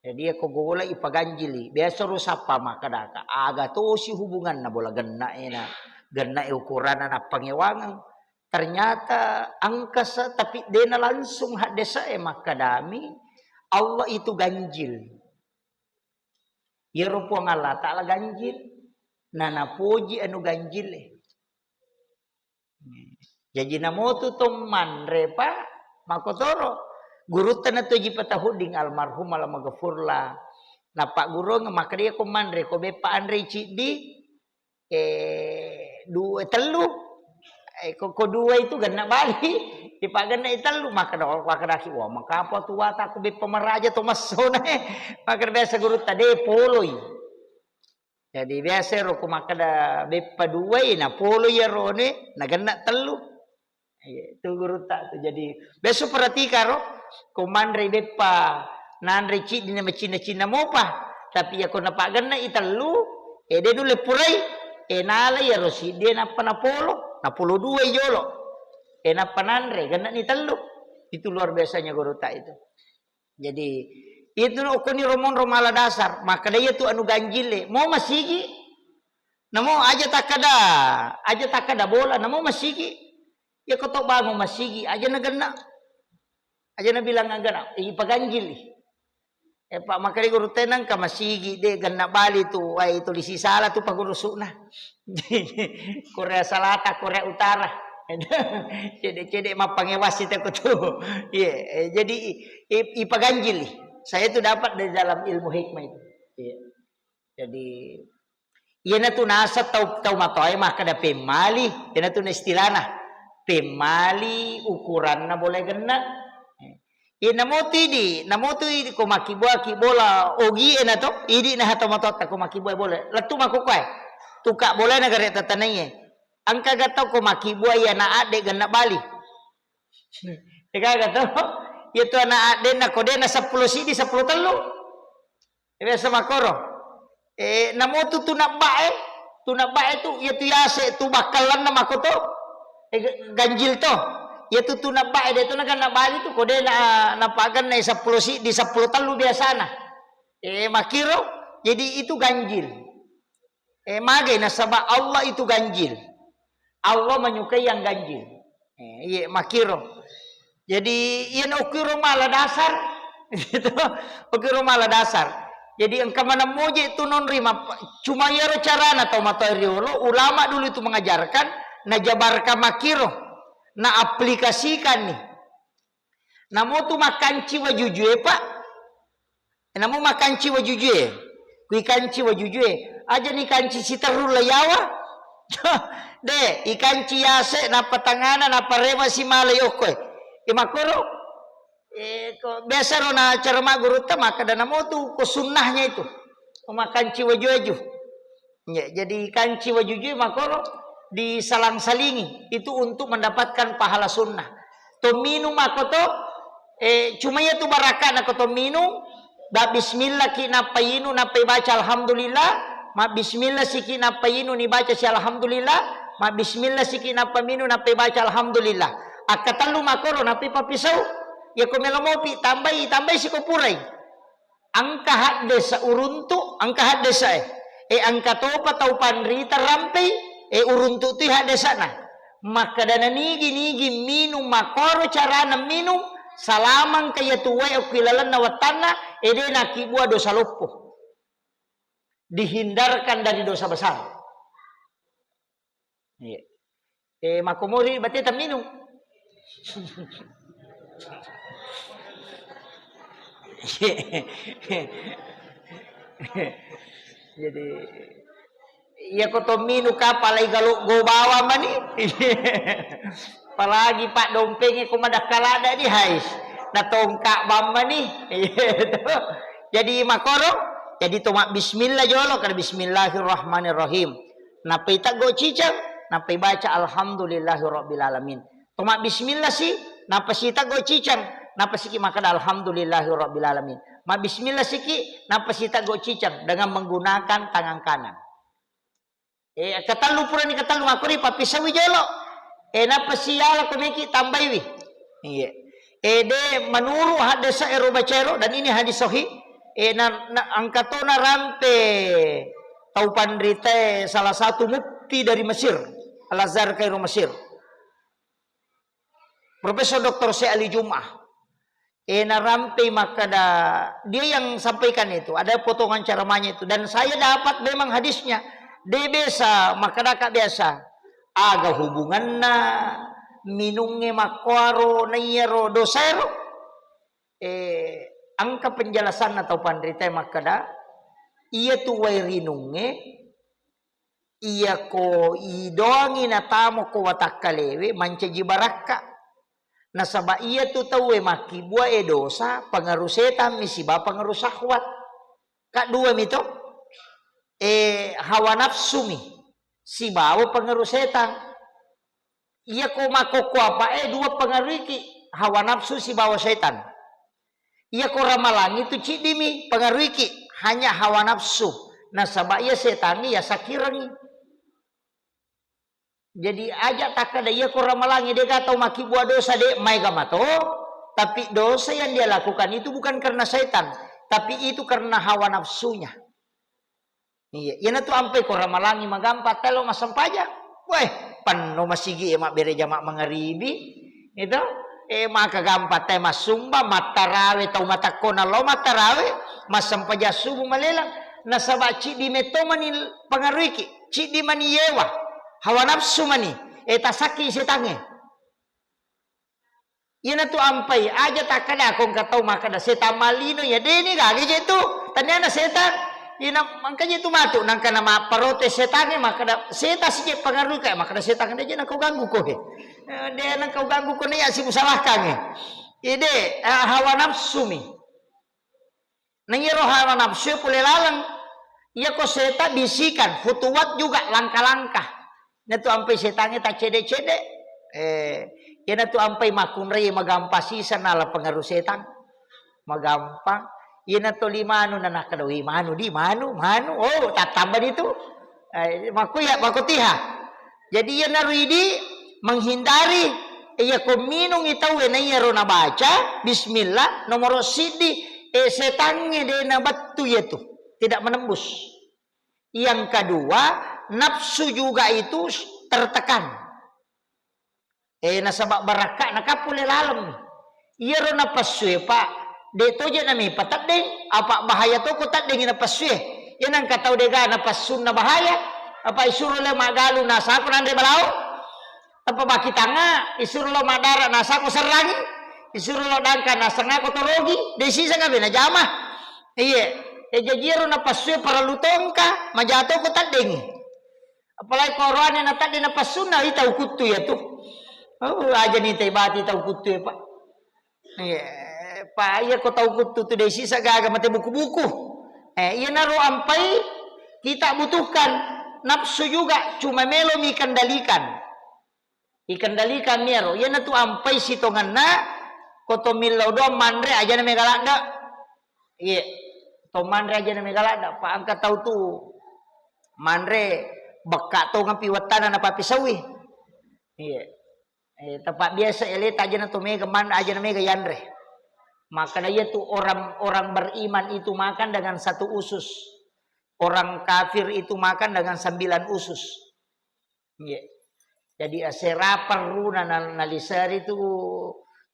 Jadi, iya ko bola ipaganjili. Biasa ro sappa makkedaka, "Aga tosi hubunganna bola genna ena, genna e ukuranna nappangewangeng." Ternyata angkasa, tapi dena langsung haddese'e makkedami, Allah itu ganjil. Iyaro Puang Allah Ta'ala ganjil, nanapoji anu ganjil e. Jaji namotu to manre, Pak, makkotoro. Gurutta natoji patahudding almarhum alamaghfurlah. Napaggurung makkeda ko manre, ko beppa anre ciddi, eh, dua, tellu. Eh, ko, ko dua itu genna bali. Ipagenna i tellu, makkeda, makkedaki, "Wah, maka apa tu wata aku beppa maraja to massona, eh." Makkeda biasa gurutta, "De poloi." Jadi biasa ro ko makkeda beppa duai, na poloi iyaro ne, nagenna tellu. Iya, itu gurutta tu. Jadi, beso perhatikaro, ko manre beppa, nanre ciddi na macinna-cinna mopa. Tapi iya ko napagenna i tellu, eh, de nulle purai, eh, nala iyaro siddi, eh, nappa napolo, napolo dua i jolo. Eh, nappa nanre, genna ni tellu. Itu luar biasanya gurutta itu. Jadi, itu no okkoni romonro mala dasar, makkeda iya tu anu ganjil e, mo masigi, namo aja takkeda, aja takkeda bola, namo masigi. Iya ko to bangun masigi, aja nagenna. Aja nabilang agana, ipaganjili. Eh, Pak, makkeda gurutta nengka masigi, de genna bali tu, ai tuli sisala tu pagurusukna. Korea Selatan, Korea Utara. Cede-cede mappangewasi teko tu. Iya, eh, jadi i-, i-, ipaganjili. Saya itu dapat dari dalam ilmu hikmah itu. Iya. Jadi, iyanatu naseng tau, tau matoae makkeda pemmali, iyanatu na istilahna. Pemmali ukuranna bola genne'. Eh, iya, namotu idi', namotu idi' ko makkibbuaki bola ogie na to, idi' na hato matoatta ko makkibbuai bola. Lettu makkukkuae. Tukka' bolana gare' tatanaiye. Engka ga tau ko makkibbuai ana' adde' genne' bali. De'gaga to? Iya tu ana' adde'na ko de' na seppulo siddi, seppulo tellu. Biasa makkoro. Eh, namotu tu nabba'e, tu nabba'e tu, iya tu yase' tu bakkallanna makkoto, eh, ga-, ganjil to. Iya tu tu nabba'e de' tu naganna bali tu, ko de' na, napagannai seppulo siddi, seppulo tellu biasana. Eh, makkiro, jadi itu ganjil. Eh, magai nasaba Allah itu ganjil. Allah menyukai yang ganjil. Eh, iya, makkiro. Jadi, iya na ukkiro mala dasar. Gitu. Ukkiro mala dasar. Jadi, engka maneng moje tu nonri map-, cuma iyaro carana tau matoa riolo, ulama dulu itu mengajarkan, najabarkan makkiro, naaplikasikan nih. Namo tu makkanci wajujue, Pak. Namo makkanci wajujue. Kui kanci wajujue. Aja ni kanci siterru la yawa. De, ikanci yase, nappa tangana, nappa rewa si mala yokkoe. E makkoro, e, ko, biasa ro na cara maggurutta makkeda namo tu ko sunnahnya itu. Ko makkanci waju-waju. Ya, jadi kanci wajujui makoro disalang-salingi, itu untuk mendapatkan pahala sunnah. To minum ako to, eh, cuma iya tu barakana ko to minum, ba bismillah ki nappa inu, nappa ibaca alhamdulillah, ma bismillah siki nappa inu, ni baca si alhamdulillah, ma bismillah siki nappa minum, nappa ibaca alhamdulillah. Akkatellu makoro, nappa ipappisau. Iya ko melo mopi, tambai, tambai siko purai. Engka haddesa uruntu, engka haddesa e. E, engka topa tau panrita rampei, e, uruntu tu haddesana. Makkadana nigi-nigi minum, makkoro carana minum, salamangka iya tuwae okki lalenna wattanna, e, de nakkibua dosa loppo. Dihindarkan dari dosa besar. Iya. Eh, makkomori bateta minum. Jadi, iya ko to minum kapalai galo go bawang mani. Apalagi pak dompenge ko madakkalada di hais. Na tongka bang mani. Iya to. Jadi makoro, jadi to mak bismillah jolo, kada bismillahirrahmanirrahim. Nappai teggo ciceng, nappai baca alhamdulillahi rabbil alamin. To mabbismillah si, nappa si teggo ciceng, nappa siki makkeda alhamdulillahi rabbil alamin. Mabbismillah siki, nappa si teggo ciceng dengan menggunakan tangan kanan. Eh, ketellu purani ketellu makkori pappisaui jolo. Eh, nappa si yala ko meki tambaiwi. Iya. Eh, de menurut hadis ero bacero, dan ini hadis sahih. Eh, na, na, engka to narampe tau panritae salah satu mufti dari Mesir, Al-Azhar Kairo Mesir. Profesor Doktor Syekh Ali Jum'ah. Eh, narampei makkeda, dia yang sampaikan itu, ada potongan ceramahnya itu, dan saya dapat memang hadisnya. De biasa, makkedaka biasa. Aga hubunganna minungnge makkuaro naiyaro dosaero? Eh, engka penjelasanna tau panritae makkeda, iya tu wae rinungnge, iyako idoangi natamo ko watakkalewe, mancaji barakka. Nasaba iya tu tauwe makkibua e dosa, pengaruh setan mi sibawa pengaruh syahwat. Kaddua mi to, eh, hawa nafsu mi sibawa pengaruh setan. Iya ko makkokko apa e dua pengaruhiki, hawa nafsu sibawa setan. Iya ko ramalangi tu ciddimi pengaruhiki, hanya hawa nafsu. Nasaba iya setangi iya sakirengi. Jadi aja takkeda iya ko ramalangi dega tau makkibua dosa de maega mato, tapi dosa yang dia lakukan itu bukan karena setan, tapi itu karena hawa nafsunya. Iya, iyanatu ampai ko ramalangi magampa telo massempajang. Weh, penno masigi e mabbere jama mangaribi. Itu, eh, maka gampa te massumba, mattarawe, tau matakko nallo mattarawe, massempajang subuh malela. Nasaba ciddi metto mani pengaruhiki, ciddi mani yewa, hawa nafsu mani, eh, tasakki setangnge. Iyanatu ampai, aja takkeda ko engka tau makkeda setang malino, ya deni gaga je tu, taniana setang. Ina mangkaji tu matu nangka na mapparotes setangnge, makkeda, "Setang sije pangaruka," makkeda setang, "De je nangka uganggu ko he. Eh, de nangka uganggu ko, na iya simusalahkangnge. Ide, eh, hawa nafsumi." Na iyaro hawa nafsu pole laleng. Iyako setang bisikan, khutuwat juga langkah-langkah. Natu ampai setangnge taccede-cede. Eh, iyanatu ampai makkunrai magampang sisa nala pengaruh setang. Magampang. Iyana toli manu na nakkeda, "Wi manu di, manu, manu." Oh, tattamba di tu. Eh, makku ya, makku tiha. Jadi iyanaro idi menghindari, iyako minungi tauwe na iyaro nabaca bismillah, nomoro siddi, eh, setangnge de nabettu iyatu, tidak menembus. Yang kedua, nafsu juga itu tertekan. Eh, nasaba barakka nakapule laleng. Iyaro napassue, Pak, de toje nami pateddeng, apa bahaya toko teddengi napassue. Iya nangka tau dega napassunna bahaya, apa isuro le magalu nasako nanre balao? Apa baki tanga, isuro lo madara nasako serrangi, isuro lo dangka nasengako torogi, de sisa gabe najama. Iye, e jaji iyaro napassue parellu tongka, majatoko teddengi. Apalagi ko oroane na tadde napassunna, i tau kuttu iya tu. Oh, aja ni tai bati tau kuttu ya, Pak. Iya, Pak, iya ko tau kuttu tu de sisa gaga mate buku-buku. Eh, iyanaro ampai kita butuhkan nafsu juga, cuma melo mi kendalikan. Ikendalikan mi iyaro. Iyanatu ampai sitongenna, ko to millau doang manre aja na mega ladde. Iya. To manre aja na mega ladde. Pa engka tau tu manre bekka tongapi wettana napapisaui. Iya. Eh, tepat biasa eleta aja na to mega manre aja na mega yanre. Makanya iya tu orang, orang beriman itu makan dengan satu usus. Orang kafir itu makan dengan sembilan usus. Iya. Jadi asera perruna na-, naliseri tu,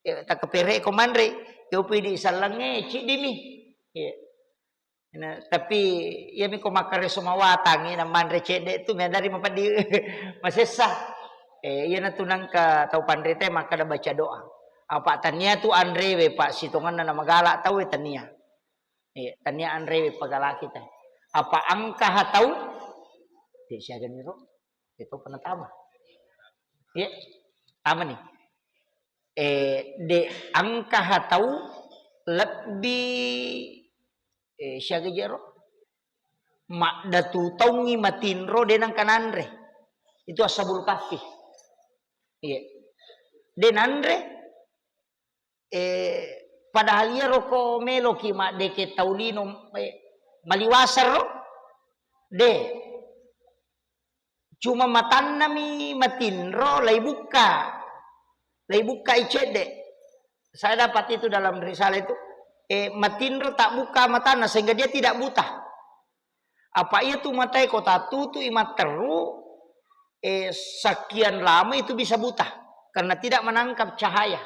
eh, takkepereko manre, yopi di sallangnge ciddimi. Iya. Nah, tapi iyami ko makkareso mawatang, ina manre cedde tu medari mapeddi masessa. Eh, iyana tu nangka tau panrita makkada baca doa. Apa tania tu anrewe, Pak, sitonganna na magala tau tania. Iya, tania anrewe pagalaki te. Apa engka ha tau? Te siaga niro? Itu pernah tama. Iya, tama nih. Eh, de engka ha tau lebbi, eh, siaga jero? Maddatu taungi matinro de nangka nanre. Itu ashabul kahfi. Iya. De nanre, eh, padahal iyaro ko meloki maddeke tau lino, eh, maliwaseng ro? De. Cuma matannami matinro, laibukka. Laibukka i cedde. Saya dapat itu dalam risalah itu. Eh, matinro tak buka matanna sehingga dia tidak buta. Apa iya tu matae ko tatutui matteru, eh, sekian lama itu bisa buta karena tidak menangkap cahaya.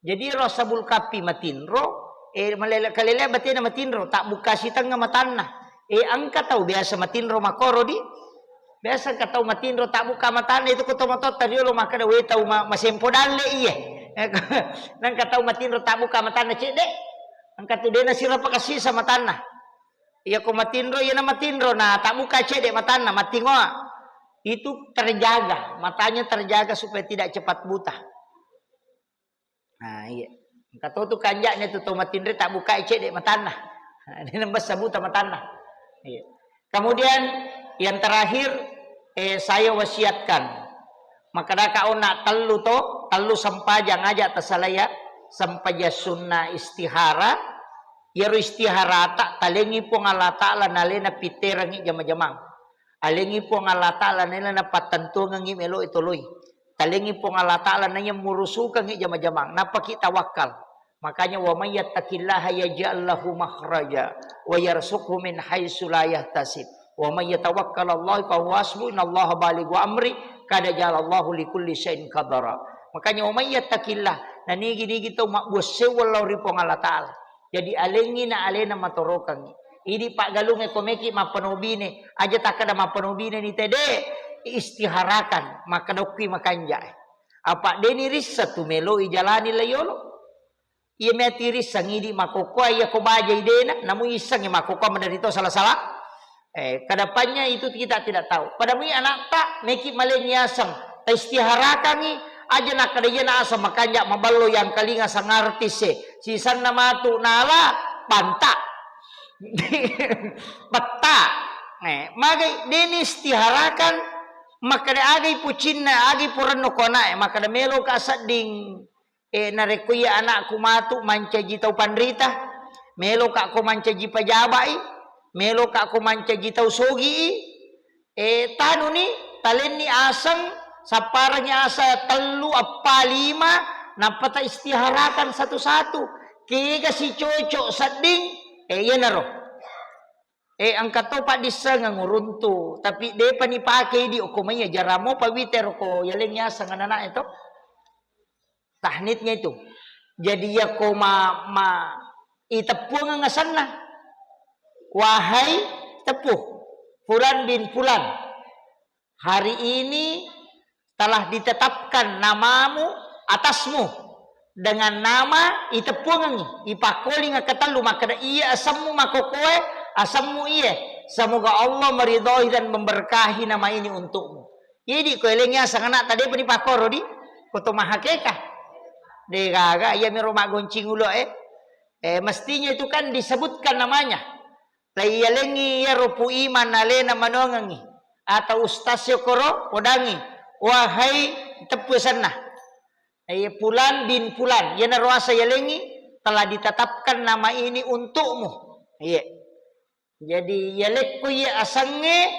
Jadi ro sabul kapi matinro, eh, malele-, kalele batena matinro, tak buka sitengnga matanna. Eh, engka tau biasa matinro makoro di, biasa engka tau matinro tak buka matanna itu ko tomatotta riolo makkada, "We tau ma-, masempo dalle iye." Nangka tau matinro tak buka matanna cedde, engka tu dena sirapa kasisa matanna. Iya ko matinro, iya na matinro, na tak buka cedde matanna, matingoa. Itu terjaga, matanya terjaga supaya tidak cepat buta. Nah, iya. Engka to tu kanja'na tu to matinro tak buka cedde matanna. Nah, ini nembessa buta matanna. Iya. Kemudian yang terakhir, eh, saya wasiatkan. Makkedaka onna tellu to, tellu sempajang aja tasalaiya, sempajang sunna istihara, Iyaro istiharata talengngi Puang Allah Ta'ala nalena pitterangngi jama-jamang. Alengngi Puang Allah Ta'ala nalena napattentuangengngi melo'i toloi. Talengngi Puang Allah Ta'ala naiya murusukengngi jama-jamang. Nappaki tawakkal. Makanya, "Wa may yattaqillaha yaj'al lahu makhraja wa yarzuqhu min haitsu la yahtasib. Wa may yatawakkal 'alallahi fa huwa hasbuh. Innallaha balighu amri. Qad ja'alallahu likulli syai'in qadara." Makanya, "Wa may yattaqillah." Nanigi-nigi tau mabbuang sewwa lao ri Puang Allah Ta'ala. Jadi alengngi na alena matorokengngi. Idi paggalungnge ko meki mappanobine, aja takkeda mappanobine ni tede, istiharakan, makkeda okki makanja. Apa deni rissa tu meloi jalani layolo. Iya meti rissang idi makokkoa iya ko baja idena, namu issangi makokkoa menderita sala-sala. Eh, kedepannya itu kita tidak tahu. Pada mui anakta, meki malengi aseng, ta istiharakangi, aja nakkeda iyana aseng makanja maballo yang kalinga sang artis e. Sisanna matu nala, banta. Petta. Eh, magai deni istiharakan, makkeda agai pucinna, agai purenno ko anak e, makkeda melo ka sedding. Eh, narekko iya anakku matu mancaji tau panrita, melo ka ko mancaji pejabai, melo ka ko mancaji tau sogi i, eh, tanuni, talenni aseng, sapparengi asa tellu, eppa, lima, nappa ta istiharakan satu-satu. Kega si cocok sedding, eh, iyanaro. Eh, engka to paddissengeng uruntu, tapi depa ni pake idi okko maiya jaramo pawite roko yaleng yaseng anak-anak e to. Tahnitnya itu. Jadi, yako ma, ma, iteppuangeng asenna. Wahai teppu, Fulan bin Fulan, hari ini telah ditetapkan namamu atasmu dengan nama iteppuangengi, ipakkoling ketellu, makkeda, "Iya asemmu makokoe, asemmu iye. Semoga Allah meridhoi dan memberkahi nama ini untukmu." Jadi, ko eleng yaseng anak tadi pedi pakoro di, ko to mahakeka. De gaga, iya miro maggoncing ulo, eh. Eh, mestinya itu kan disebutkan namanya. Laiyalengi iyaro Pu Iman alena manongengi atau ustaz yokoro podangi, "Wahai," teppu senna. Eh, "Fulan bin Fulan," iyanaro asa yalengi, "telah ditetapkan nama ini untukmu." Iya. Jadi, yalekko iya asengnge,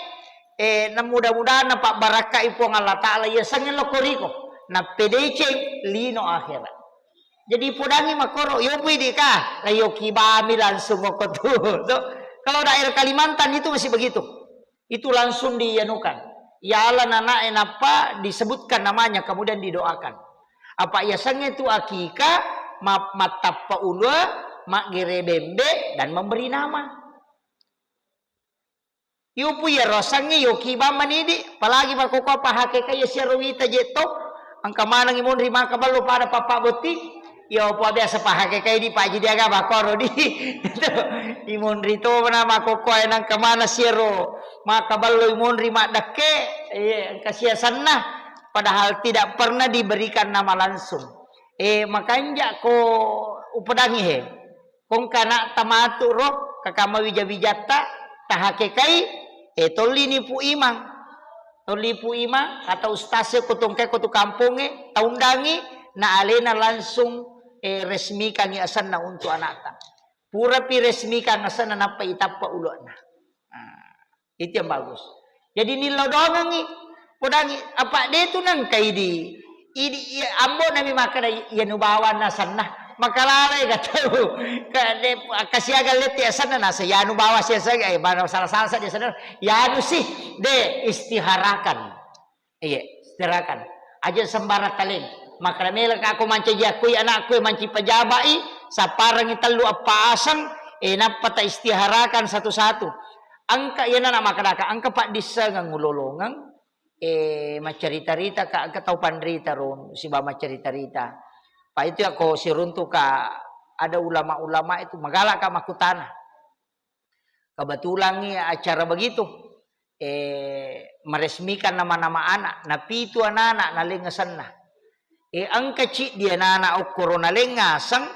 eh, na mudah-mudahan napabbarakkai Puang Allah Ta'ala iya asengnge lokko riko. Nappedeceng lino akhirat. Jadi, podangi makkoro, yopui di ka, layoki bami langsung okko tu. Tuh. Kalau daerah Kalimantan itu masih begitu. Itu langsung dianukan. Yala nanae nappa disebutkan namanya, kemudian didoakan. Apa yasengnge tu akika, ma-, mattappa ulua, maggere bembe, dan memberi nama. Yupu iyaro asengnge yoki bang manidi, apalagi makkokkoe pahakeka iya siaro wita je to, engka manengngi monri maka ballo pada pappa botting, iya opo biasa pahakeka idi paji diaga makkoro di. Itu imonri to na makkokkoe nengka mana siaro maka ballo imonri maddekke, iya engka siasenna, padahal tidak pernah diberikan nama langsung. Eh, makanja ko upedangi he. Kongka ana'ta matu ro, kakama wija-wijatta, tahakekai, eh, tollini Pu Imang. Tolli Pu Imang, atau ustaz e ko tongke ko tu kampongnge, taundangi, na alena langsung, eh, resmikangi asenna untuk ana'ta. Purapi resmikang asenna, nappa itappa ulo'na. Nah. Itu yang bagus. Jadi nillau doangengngi, podangi, apa de tu nengka idi, idi, iya, ambo nami makkeda, iya nu bawanna asenna, makalalai ga tau, ka de, kasiaga letti asenna, nasa yanu bawa siasaga, eh, mana salah-salah saja asenna, yanu sih, de, istiharakan. Iya, istiharakan. Aja sembarang taleng. Makkeda mela ka ko mancaji akkui anakku, eh, manci pejabai, sapparengi tellu eppa aseng, eh, nappa ta istiharakan satu-satu. Engka iyana na makkedaka, engka paddissengeng ulolongeng, eh, maccarita-rita ka, engka tau panrita ro, siba maccarita-rita. Pa itu ya ko siruntu ka ada ulama-ulama itu, magala ka makkutana. Kebetulangngi acara begitu, eh, meresmikan nama-nama anak, na pitu anak-anak naleng asenna. Eh, engka ciddi anak-anak okkoro naleng aseng,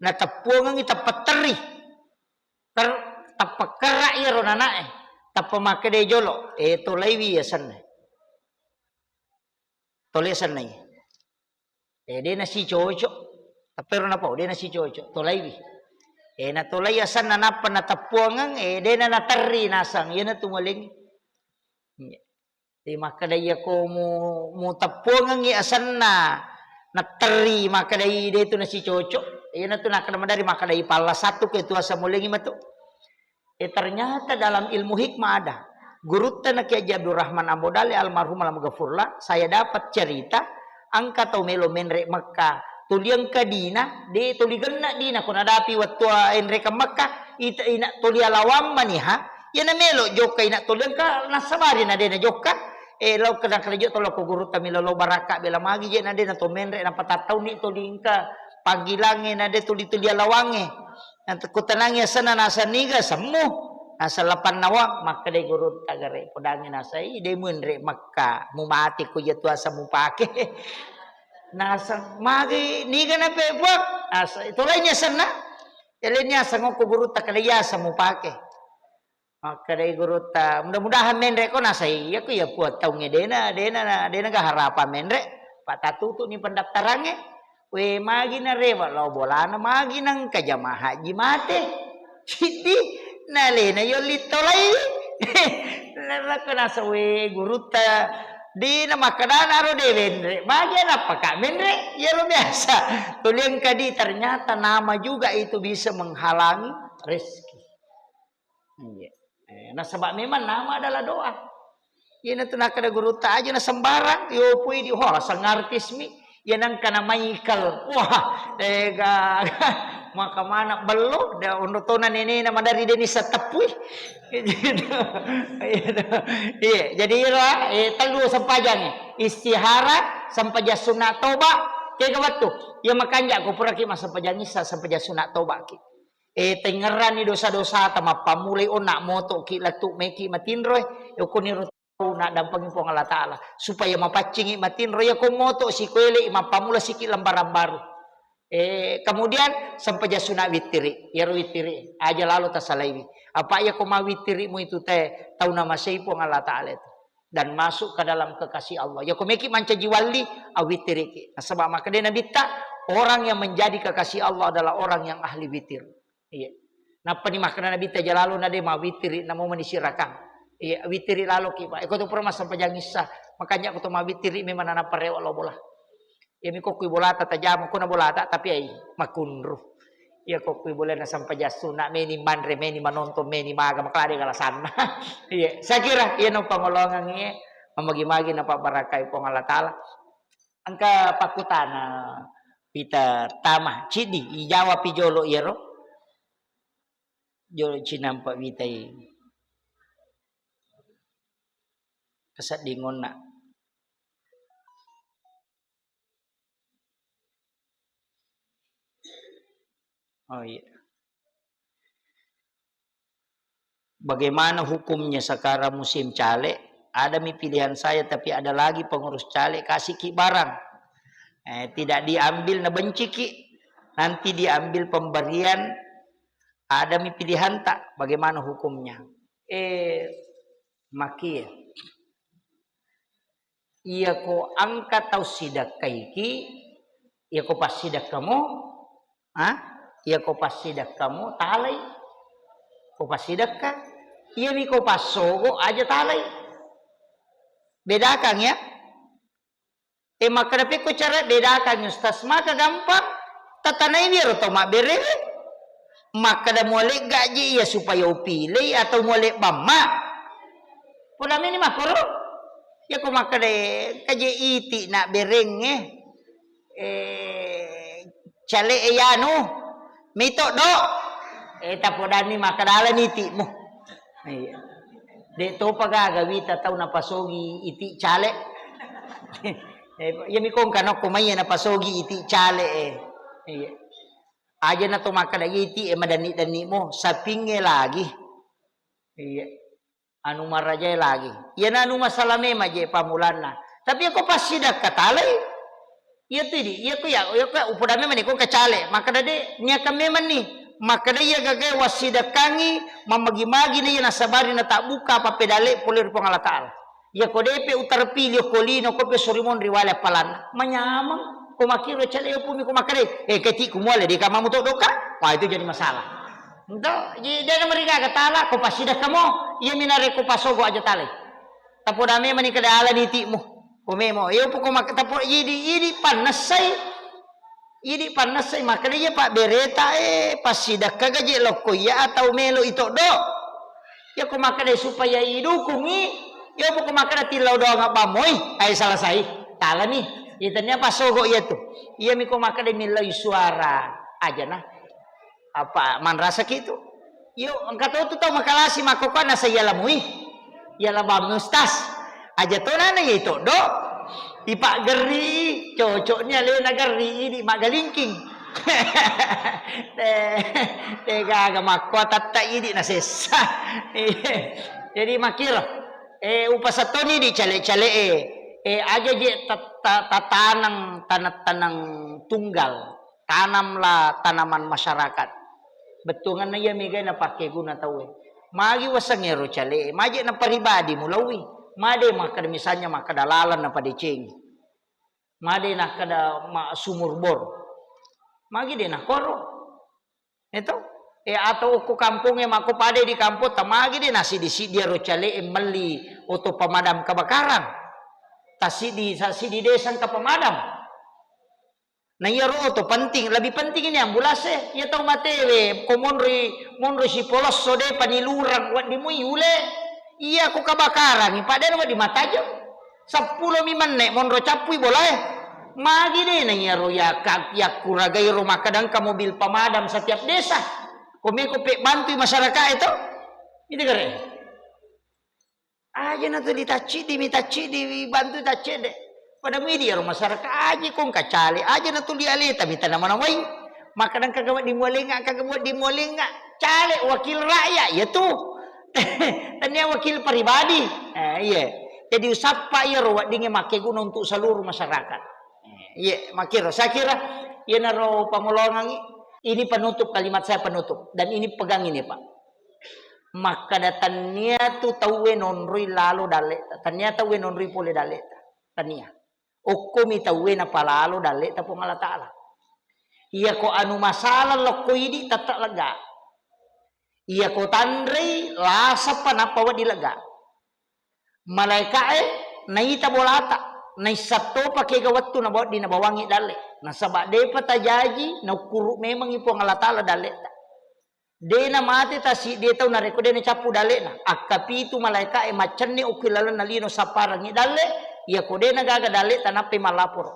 nateppuangengngi tappa terri. Ter-, tappa kerra iyaro nanae, tappa makkeda jolo, eh, tolaiwi asenna. Tolai asenna iya. Eh, de nasicocok. Tappero napau, de nasicocok. Tolaiwi. Eh, natolai asenna nappa nateppuangeng, eh, de na naterri nasang. Iyanatu malengngi. Iya. Jadi makkeda iya ko mu, muteppuangengngi asenna, naterri makkeda i de tu nasicocok. Iyanatu nakkeda madari makkeda i palla satu ke tu asa mulengngi matu. Eh, ternyata dalam ilmu hikmah ada. Gurutta na Kiai Haji Abdurrahman Ambo Dalle almarhum alam gafurlah, saya dapat cerita, engka tau melo menre Mekka, tuli engka dina, de tuli genna dina, ko nadapi wettu enrekeng Mekka, ita ina tuli alawang maniha, iya na melo jokka ina tuli engka nasabari na de na jokka, eh, lao kena kena jokka tolo ko gurutta melo lo barakka bela magi je na de na to menre na patattauni tuli engka panggilangnge na de tuli-tuli alawangnge. Nakutanangi asenna nasa niga semmu. Naseng lapannawang, makkedai gurutta gare, podangngi nasai, de muenre Mekka, mumate ko iya tuasa mupake. Naseng, magi niga nape Puang? Naseng, tolai ni asenna. Ele ni aseng okko gurutta kada iya aseng mupake. Makkedai gurutta, mudah-mudahan menre ko nasai, iya ko iya Puang taungnge dena, dena, dena ga harapang menre, patatutu ni pendaftarangnge. We, magi narewa lao bolana, magi nengka jamaah haji mate. Siddi, nalena yolli tolai. Narekko nasa, we, gurutta, dina makkedana ro de menre. Magi nappaka menre? Iyaro biasa. Tuli engka di, ternyata nama juga itu bisa menghalangi rezeki. Iya. Eh, nasaba memang nama adalah doa. Iyana tu nakkeda gurutta, aja na sembarang, yo pui di, wah, sang artis mi. Iya nangka na Michael. Wah, ega. Maka mana bello, da onro tona nenena madari deni seteppui. Gitu. Gitu. Iya, jadi iro, eh, tellu sempajang. Istihara, sempajang sunat toba, kega wettu. Iya makanja ko puraki massempajang issa, sempajang sunat toba ki. Eh, tengngerranni dosa-dosata, mappammulai onna motoki lettu meki matinro, eh, okkoniro tau naddampengi Puang Allah Ta'ala, supaya mapaccingi matinro, iya ko moto sikoelei, mappammula siki lembaran baru. Eh, kemudian sempajang sunat wittiri, iyaro wittiri, aja lalo tasalaiwi. Apa iya ko mawittirimu itu te, tau namasei Puang Allah Ta'ala itu. Dan masuk ke dalam kekasih Allah. Iya ko meki mancaji walli, awittiriki. Nasaba makkeda Nabitta, orang yang menjadi kekasih Allah adalah orang yang ahli witir. Iya. Nappani makkeda Nabitta, jalalo na de mawittiri, namo mani sirakang. Iya, wittiri laloki, Pak. Eko to pura massempajang issa, makanya ko to mawittiri memang nanappa rewa lao bola. Iyami kokkui bolata tajama, kona bolata, tapi ai makunru. Iya kokkui bolana sempajang sunat, meni manre, meni manonton, meni maga, makalade galasanna. Iya, saya kira iya no pangolongang iya, mamagi-magi napabbarakai Puang Allah Ta'ala. Engka pakkutana wita tama, ciddi, ijawapi jolo iyaro. Jolo cinampa witai. Keseddingonna. Oh iya. Bagaimana hukumnya sekarang musim caleg? Ada mi pilihan saya, tapi ada lagi pengurus caleg kasih ki barang. Eh, tidak diambil, na benci ki. Nanti diambil pemberian, ada mi pilihan tak? Bagaimana hukumnya? Eh, makie. Iyako engka tau sidekkaiki, iyako passidekkamo, ha? Iyako passidekkamo, talai. Ko passidekka, iyami ko passogo, aja talai. Bedakan ya. Eh, makkeda pekko cara bedakan, Ustaz, maka gampang. Tatanai wiro tau mabberewe. Makkeda mualegga je iya supaya upilei atau mualebbamma. Poda meni makkoro. Iyako makkeda, kaje iti na bereng, eh, eh, cale e yanu, mito do. Eh, tapodanni makkeda alani itimu. Iya. De topa gaga wita tau napasogi iti cale. Eh, iya mi kongka nokko maiya napasogi iti cale, eh. Iya. Aja na to makkeda iti e madanni-danni mo, sapinge lagi. Iya. Anu marajae lagi. Iyana anu masalah memang je pammulanna. Tapi iyako passidekka talai. Iya tu di, iyako ya, iyako ya, upoda memang ni ko kacale. Makkeda de, niakan memang ni. Makkeda iya gagae wassidekkangi, mammagi-magi na iya nasabari na tabbuka apa pedale pole ri Puang Allah Ta'ala. Iyako depe utarpili ko lino ko pe sorimonri wale appalanna. Manyameng, ko makkiro cale opo mi ko makkeda, eh, keti ku muale de kamamu to doka. Wah, itu jadi masalah. Ento, jadi de namarigaga tala, ko passidekkamo, iya mi narekko pasogo aja talai. Tapoda memang ni kada alani itimu. Ko memo, iya poko mak-, tapo idi, idi pannessai. Idi pannessai, makkeda iya pabbereta, eh, passidekka gaje lokko iya atau melo itoddo. Iya ko makkeda supaya idukungi, iya poko makkeda tillau doang abbamoi, ai selesai. Talani. Iya tania pasogo iya tu. Iya mi ko makkeda millau suara. Aja na. Apa manrasaki tu? Yo, engka to tu tau makalasi makkokkoe nasa iya lamui. Iya labang Ustaz. Aja to nana iya itoddo. Ipaggerri, cocokni alena gerri, idi maggalingking. Te, te gaga makko tatta idi nasessa. Iya. Jadi makkiro, eh, upasattoni di cale-cale'e, eh, aja je tat-, ta-, tatanang tanang-tanang tunggal, tanamlah tanaman masyarakat. Bettuanganna iya megai napakkeguna tauwe. Magi waseng ero cale'e, maje naparibadi mulaui. Made makkeda misalnya makkeda laleng napadecengi. Made nakkeda ma-, sumur bor. Magi de nakoro. Eto? E, atau okko kampongnge makko pada di kampong, tamagi de nasidi-sidi ero cale'e melli oto pemadam kebakaran. Tasidi, sasidi desa engka pemadam. Na iyaro oto penting, lebih penting ini ambulase. Iya tau matewe, ko monroi, monroi sipolosso de panilurang, wedding mui ule. Iya ko kebakaran, padahal wedding matajeng. Seppulo mi menne monro cappui bolae. Magi de na iyaro yakka-, yakkuragairo makkeda engka mobil pemadam setiap desa. Ko meko pe bantui masyarakat e to. Itu kare. Aja na tuli taccidi mi, taccidi bantu taccede. Pada midi iyaro masyarakat aja ko engka cale, aja na tuli aleta mi tanamana wai. Makkeda engka gawa di mualenga, engka gawa di mualenga. Cale wakil rakyat ya tu. Tania wakil pribadi. Eh, iya. Jadi usappa iyaro weddingnge makkeguna untuk seluruh masyarakat. Eh, iya, makkiro. Saya kira iyanaro pangolongangi. Ini penutup, kalimat saya penutup. Dan ini pegang ini, Pak. Makkeda tania tu tauwe nonroi lalo dalle, tania tauwe nonroi pole dalle. Tania. Okkomi tauwe napalalo dalleta Puang Allah Ta'ala. Iyako anu masalah lokko idi tette lega. Iyako tanrei lasappa nappa wedding lega. Malaeka'e naita bolata, naissattopa kega wettu nabawa-, di nabawangi dalle. Nasaba depa tajaji naukkuru memangi Puang Allah Ta'ala dalleta. De namate tasiddie tau narekko de nacappu dalle'na. Akkapitu malaeka'e maccenni okko lalenna lino sapparengngi dalle, iyako de nagaga dalle tanappai mallaporo.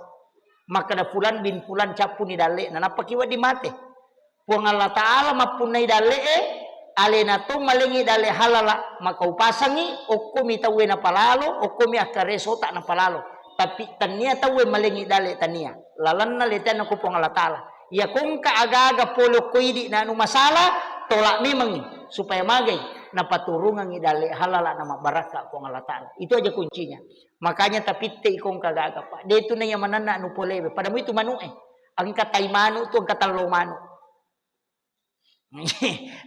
Makkeda fulan bin fulan cappuni dalle'na, nappaki wedding mate. Puang Allah Ta'ala mappunnai dalle'e, alena to malengi dalle halala, maka upasangi, okkomi tauwe napalalo, okkomi akkaresota napalalo. Tapi tania tauwe malengi dalle tania. Lalenna letenna ko Puang Allah Ta'ala. Iya kongka aga-aga pole okko idi na anu masalah, tolak memangi supaya magai napaturungangi dalle halala na mabbarakka Puang Allah Ta'ala. Itu aja kuncinya. Makanya tapitte i kongka aga-aga, Pak. De tu na iya manenna anu polewe. Pada mu itu manu'e. Engka tai manu tu, engka tallo manu.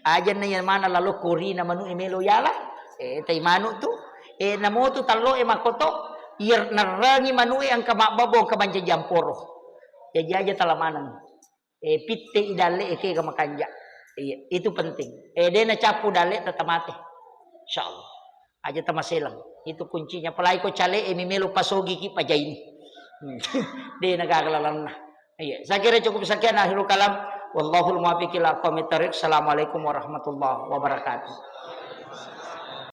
Aja na iya mana lalo korina manu'e melo yala. Eh, tai manu tu. Eh, namo tu tallo e makoto. Iya nerrangi manu'e engka mabbabo, engka mancaji amporo. Jaji aja tala maneng. Eh, pitte i dalle e kega makanja. Iya, itu penting. Eh, de nacappu dalle tata mate. Insyaallah. Aja tamaselang. Itu kuncinya. Apalagi ko cale e mi melo pasogi ki pajaini. Hmm. De nagaga lalanna. Iya, saya kira cukup sekian akhirul kalam. Wallahul muwaffiq ila aqwamit thariq. Assalamualaikum warahmatullahi wabarakatuh.